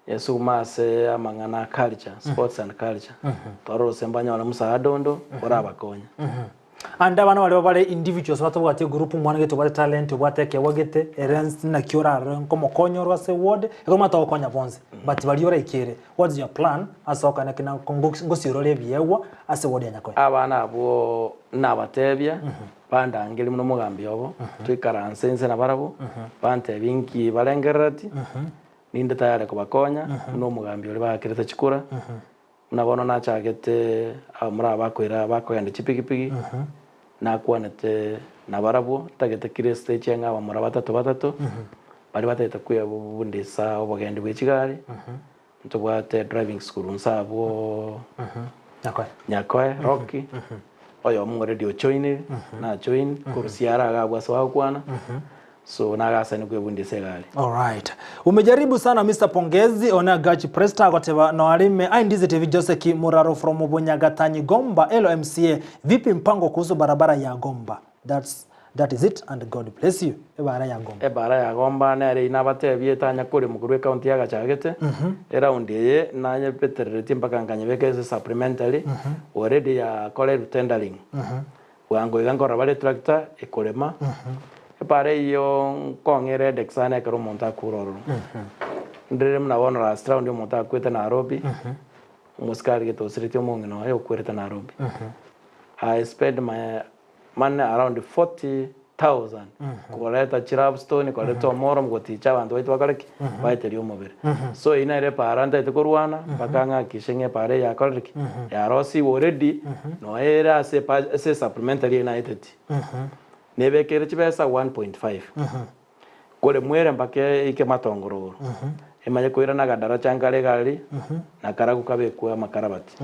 nyesugume ase amang'ana a culture, sports and culture, torore gose mbanyore msaada ondo, orabakonye. Ande abana baria bare individuals batabwati egroup omwana gete obwate talent obwate ekeegwa gete ere naki orarore nkomokonya ore ase eward ekero omanyete ogokonya bonsi but baria oraikere what's your plan ase okogenda ki ngosiora ore ebiegwa ase eward ya Nyakoe. Abana abwo nabatebia, bandangerie buna omogambi obo, toikaranse inse nabarabwo, bantebie inki barengerereti, ninde tayari kobakonya buna omogambi oria baakerete chikura. Buna bono nachagete abamura aba bakoira bakogenda chipigipigi, nakwanete nabarabwo, ntagete kera estage ang'e abamura batato batato, baria batagete kwebundisa obogendi bwe chigari, ntobwate driving school nse abwo Nyakoe Rocky. Oyomo already ojoinire, najoin, korwa siara iga abwo ase bagokwana, so nagasani kwebundisa egari. Alright. Umejaribu sana Mr. Pongezi one Gachi Presta agoteba noarime Aindize TV Joseki Muraro from Bunyagatanyi Gomba LMCA vipi mpango kuhusu barabara ya Gomba that's that is it and God bless you ebara ya Gomba. Ebara ya Gomba nere eyio nabatebie etanya koremwa korwa ecounty ya Gachagete, eround eye nayebetereretie mpaka nkanyebeka ase supplementary, already yakorerwe tendering. Bwango iga nkorora bare etractor ekorema, ebara eyio nkong'era headache sana ekero omonto akure ororo. Ndire buna bono last round omonto akwete Nairobi, omosikari gete osiretie omong'ina oye okwerete Nairobi. I spend my money around 40,000 koreta chilabstone, koreta omoro, goticha abanto baito bakore ki? Baeterie omobere. So eyio nere epaara ntaete korwana mpaka ng'akikishe ng'a epaara eye yakorire ki? Yarosiwe already, nonya ere ase epa ase esupplementary eye naeteti. Nebekeire chibesa 1.5. Kore mwere mpaka eike matongoro igoro. Emanye koirana agadaracha nkare egari, na karagwo kabekwe amakarabati.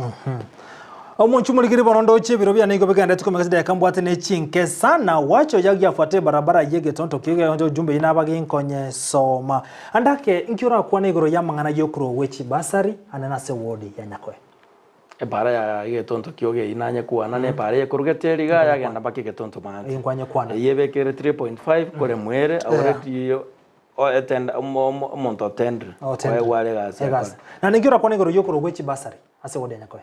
Omonche omorikiri bono ndoche ebiro biane nigo bigenderete komeka chidakika mbwate ne chinke sana wacha oyagia afuate ebarabara ye getonto kiga onde ujumbe eyio nabage inkonye soma. Ande ake inki orakwane igoro y'amang'ana y'okorwa gwe chibasari ande nase ward ya Nyakoe. Epaara ya egetonto kioga eyio nanye kwana na epaara eyekorugete eria iga yagenda mpaka egetonto maate. Eyio nkwanye kwana. Eyio ebekere 3.5 kore mwere already etenda omonto otendire Otendire. oegwe are egasi Egasi. akore. Naende inki orakwane igoro y'okorwa gwe chibasari ase ward ya Nyakoe.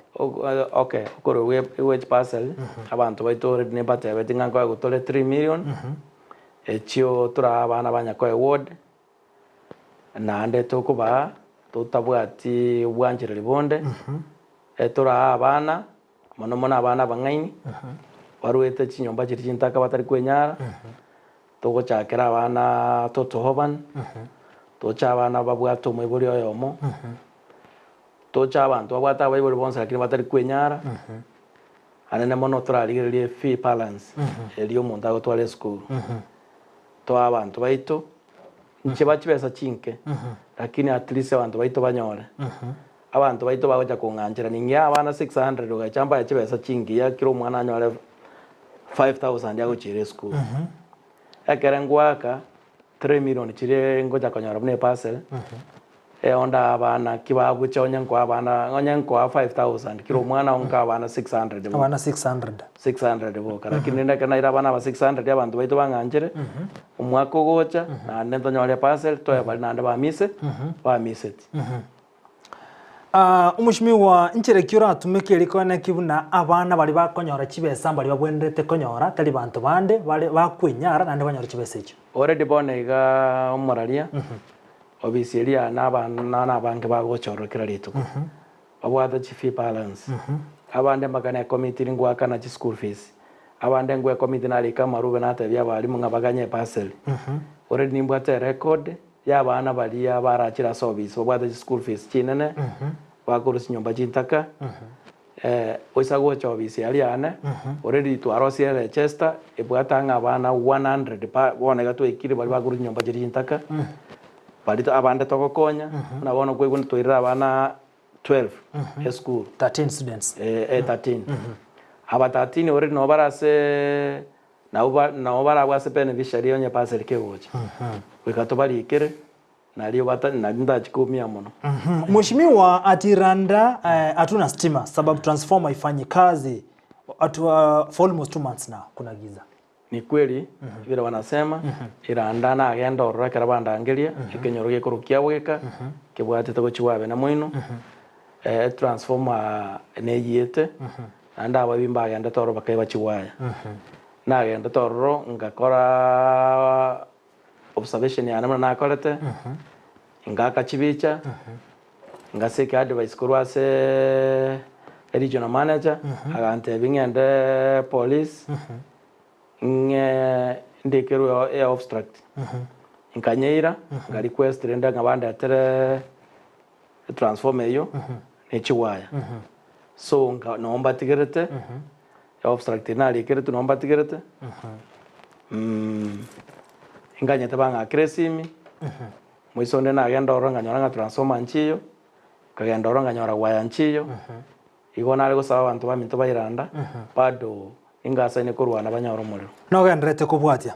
Okay, okorwa gwe chibasari abanto baito already nibatebeti ng'a nkoegwa tore 3 million echio torae abana ba Nyakoe ward. Naende tokobaa totabwati obwanchereri bonde, toraa abana, mono mono abana abang'aini, barwete chinyomba chiria chintaka batari kwenyara, togochakera abana totohoban, toche abana babwate omoibori oyomo, toche abanto babwate abaibori bonsi lakini batari kwenyara, anene mono torarigererie fee balance eria omonto agotwara esukuru. Toa abanto baito, inche ba chibesa chinke, lakini at least abanto baito banyore. Abanto baito bagocha kong'anchera ning'ee abana 600 ogacha mbae chibesa chingiya kera omwana anyore 5000 agochiera esukuru. Ekere ngoaka 3 million chiria ngocha konyora buna eparcel, Eonda abana ki bagocha onye nkoa abana onye nkoa 5000 kera omwana nkoa abana 600 boka. Abana 600. 600 boka lakini rende ekero naira abana aba 600 abanto baito bang'anchere omwaka ogocha naende ntonyore eparcel toe baria naende bamise bamiseti. Ah, Omweshimiwa, nchera ki oratumeke erio koeneki buna abana baria bakonyora chibesa mbaria babwenerete konyora, tari banto bande bare bakwenyara naende banyore chibesa echio? Already bono iga omoraria Obisi eria nabana nabange bagocha ororo kera rituko, babwate chi fee balance, abande mpaka ne committee ngoakana chi school fees, abande ngwe committee narika amarube natebia abalimu ng'a baganye ebursary. Already nimbwate erecord ya abana baria barachire ase obisi babwate chi school fees chinene, bakorwa chinyomba chintaka, Oisa gocha obisi aria yane, already twarosirie eregister ebwate ang'e abana 100 pa bono iga twaikire baria bakorwa chinyomba chiria chintaka, baria abande togokonya, buna bono kwaigwa twairire abana 12 esukuru. 13 students. Eh, 13. Aba 13 already nabo bare ase nabo ba nabo barabwo ase beneficiary onye parcel kegocha. Goika tobarikere. Nario bata nari ntachikumia mono. Mheshimiwa ati Randa hatuna stima sababu transformer haifanyi kazi atu, uh, for almost 2 months now kuna giza. Ni kweli vile wanasema Iranda nagenda ororo ekero bandangeria ekenyoro gekorwa kiabweka kebwatete gochia gwabe na moino etransformer neyiete naende ababi mbagendete ororo bakaiba chiwaya nagendete ororo ngakora Observation yane buna nakorete, ngaaka chibicha, ngaseka advice korwa ase regional manager, agantebia ng'ende police, ng'e ndekerwe e obstruct. Nkanyeira, nka request rende ng'a bandetere etransformer eyio, ne chiwaya. So nka noo mbatigerete, Obstruct narikeretwe nabo mbatigerete, nkanyete bang'akera esimi, moiso onde nagenda ororo nkanyora ng'a transformer nchiyo, nkagenda ororo nkanyora waya nchiyo, igo nare gosaba abanto baminto ba Iranda, bado. Ingasaine korwana banyore omorero. Nogendererete kobwatia.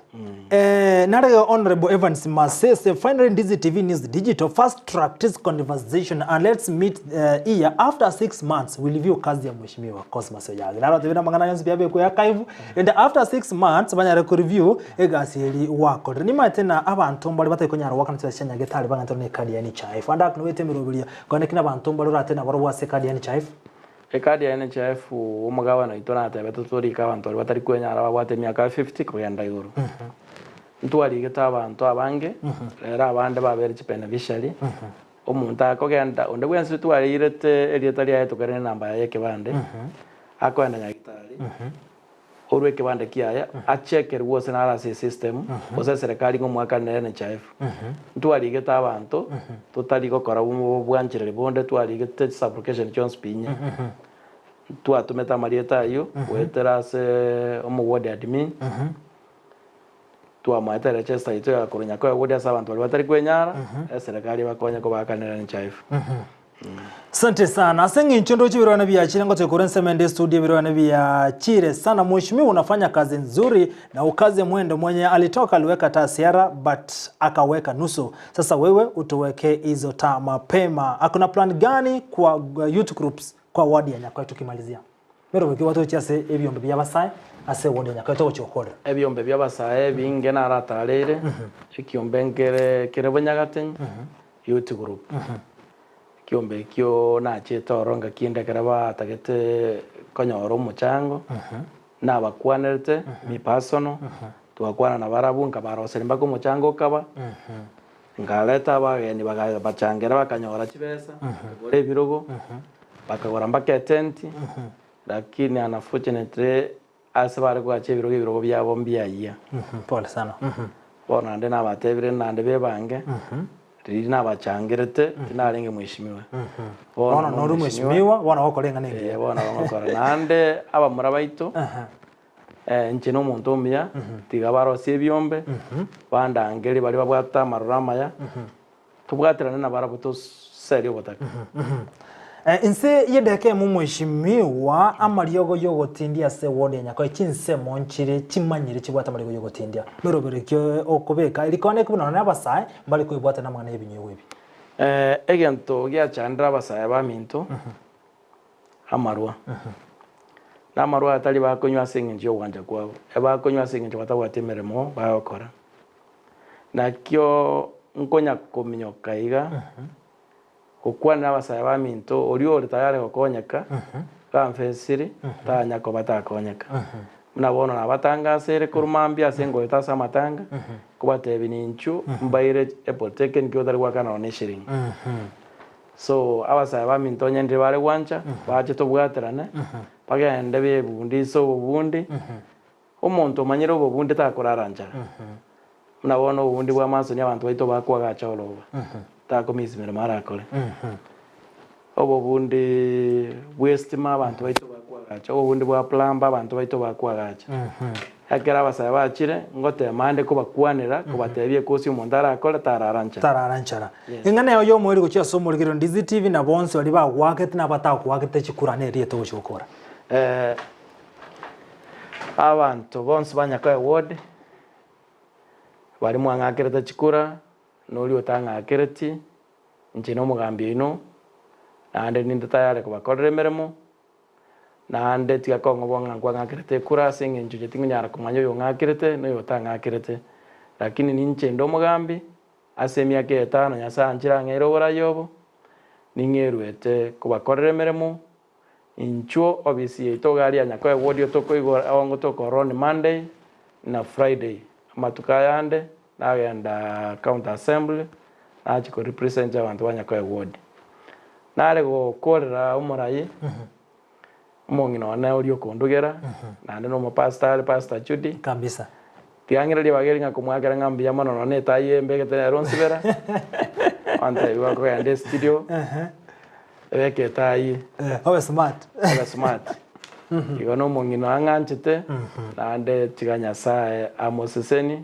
Eh, nare Honorable Evans Masese, finally Ndizi TV News Digital fast track this conversation and let's meet uh, here after 6 months we review kazi ya mheshimiwa Cosmas Oyagi. Naro tebina mang'ana yonsi biabekwe archive and after 6 months banyare ku review egasi eri wakorire. Nimaete na abanto mbare batari konyara goakana chibesa chia nyagetari bang'antere ne card ya NHIF. Ande akunowete emeroberio kone kina abanto mbare orate nabarobwo ase card ya NHIF. Ekadi ya NHIF omogabana oito natebete torike abanto baria batari kwenyara babwate emiaka 50 kogenda igoro. Ntwarigete abanto abange, rero abande babere chibeneficiary, omonto akogenda onde bwensi twarirete erieta riaye tokare ne enamba yaye ya ekebande, akoenda nyagetari, orwe ekebande kiaye, achekerwe gose nare ase esystem, gose eserekari ng'omoakanere NHIF. Ntwarigete abanto, totari gokora obwanchereri bonde, twarigete chisublocation chionsi pi inye. Twatomete amarieta ayio, goetera ase omoward admin, twamoete register yaito ya korwa Nyakoe ward ase abanto baria batari kwenyara, eserekari ebakonye kobaakanera NHIF. Asante sana. Ase eng'encho ndoche ebirwane biachire ngotoe korwa ensemo ende estudio ebirwane biachire sana. Mheshimiwa unafanya kazi nzuri na ukaze mwendo. Mwenye alitoka aliweka taa Siara but akaweka nusu. Sasa wewe utuweke hizo taa mapema. Akuna plan gani kwa youth groups kwa ward ya Nyakoe tukimalizia? Mero biki watoche ase ebiombe bia abasae ase ward ya Nyakoe togochia gokorera. Ebiombe bia abasae ebinge naratareire, ekiombe nkere kere Bonyagatenyi Youth Group. Ekiombe ekio nachete ororo ngaki ende ekero batagete konyora omochango, nabakwanerete me personal, twakwana nabarabwo nkabaroseria mpaka omochango okaba, nkareta abageni baga bachangera bakanyora chibesa, bakagora ebirogo, bakagora mpaka etenti, lakini unfortunately ase bare kogacha ebirogo ebirogo biabo mbiayia. Pole sana. Bono naende nabatebire naende bebange, riria nabachangerete tinarenge mheshimiwa. Bono nore mheshimiwa, bono gokora eng'ana engiya. Eh, bono ngokora. Naende abamura baito, inche na omonto omuya, tiga barosie ebiombe, bandangerie baria babwate amaroro amaya, tobwaterane nabarabwo toserie obotaka. Inse y'edageka eyemo mheshimiwa, amariogo y'ogotindia ase eward ya Nyakoe chinsemo nchire chimanyire chibwate amariogo y'ogotindia. Merobero ki okobeka erikone buna nonye abasae mbare koebwata namang'ana y'ebinyuigwa ebi? Egento giachandire abasae baminto, amarwa. Na amarwa aya tari bakonywa ase eng'encho y'ogwancha kwabo, ebakonywa ase eng'encho batabwati emeremo bagokora. Nakio nkonya kominyoka iga, gokwanera abasae baminto, oria ore tayari gokonyeka, bamfesiri, tanya koba takonyeka. Buna bono nabatangasere korwa mambia ase ngoeta ase amatanga, nkobatebia ninchuo mbaire epolytechnic otari goakana nonya eshiringi. So abasae baminto onye ndire bare gwancha, bache tobwaterane, bagende bebundise obobundi, omonto omanyire obobundi takorara nchara. Buna bono obobundi bwa masoni abanto baito bakoagacha oroba, takomisa emeremo arakore. Obobundi bwa estima abanto baito bakoagacha, obobundi bwa plumber abanto baito bakoagacha. Ekero abasae bachire, ngotema ande kobakwanera, kobatebia ekosi omonto arakore tarara nchara. Tarara nchara. Eng'ana yao y'omoerio gochia ase omorigererio Ndizi TV na bonsi baria bagoakete na abatagoakete chikura nerieta ogochia gokora. Abanto bonsi ba Nyakoe ward, baria mwang'akerete chikura, na oria otang'akereti, inche na omogambi oino, naende ninde tayari kobakorera emeremo, naende tiga kong'oboa ng'a nkwang'akerete ekura ase eng'encho inche tingonyara komanya oyo ong'akerete na oyo otang'akerete. Lakini ninche inde omogambi, ase emiaka etano Nyasae anchire ang'eire oboraia obo, ning'eruete kobakorera emeremo, Inchuo obisi yaito iga aria Nyakoe ward otokoigora ongo tokorora on Monday na Friday. Amatuko ayande nagenda county assembly nachia ko represent abanto ba Nyakoe ward. Nare gokorera omorai omong'ina one oria okondugera naende na omopastor are Pastor Judy. Kabisa. Tiga ng'ire ribaga eri ng'a komwakera ng'a mbuya mono nonya na etai eye mbegete nero nsibera, ontebia bakogenda estudio. Ebeke etai. Obe smart. Obe smart. Igo na omong'ina ang'anchete, naende tiga Nyasae amoseseni.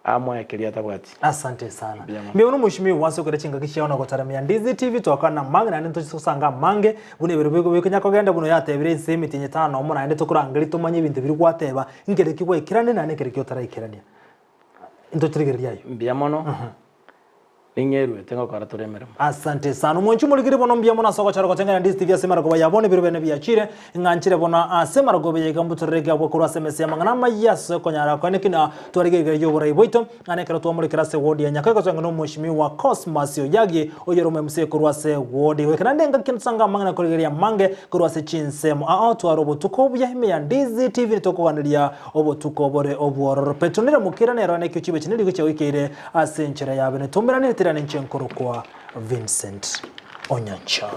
Amoe keria atabwati. Asante sana. Mbuya mono. Mbuya mono mheshimiwa ase okore chingaki chiao na gotaramia Ndizi TV twakana amange naende ntochise gosanga amange buna ebiro bigo bikonya kogenda buna oyatebire ense emetienyi etano nomo naende tokorangeria tomanye ebinto biria gwateba nkere ki gwaikerania naende nkere ki otaraikerania. Ntochirigereria ayio. Mbuya mono. Ning'eruete ngokora tore emeremo. Asante sana omwanchi omorikiri bono mbuya mono ase ogochora gotengera Ndizi TV ase emarogoba ya bono ebiro biane biachire ng'anchire bono ase emarogoba eye iga mbutorere egeabwa korwa ase emesa y'amang'ana amaya ase okonyara kwane ki na tware igoro y'oborai bwaito ng'a nekero twamorekera ase ward ya Nyakoe gotwenga na omweshimiwa Cosmas Oyagi oyore omo MC korwa ase ward goika naende engaki ntosanga amang'ana korigereria amange korwa ase chinsemo ao tware obotuko obuya ime ya Ndizi TV nitokoganeria obotuko bore obwororo Petronella Mukira nero nekio chibe chine rigo chiagoikeire Ase enchera ya bene toumerane etirane inche nkorokwa Vincent Onyancha.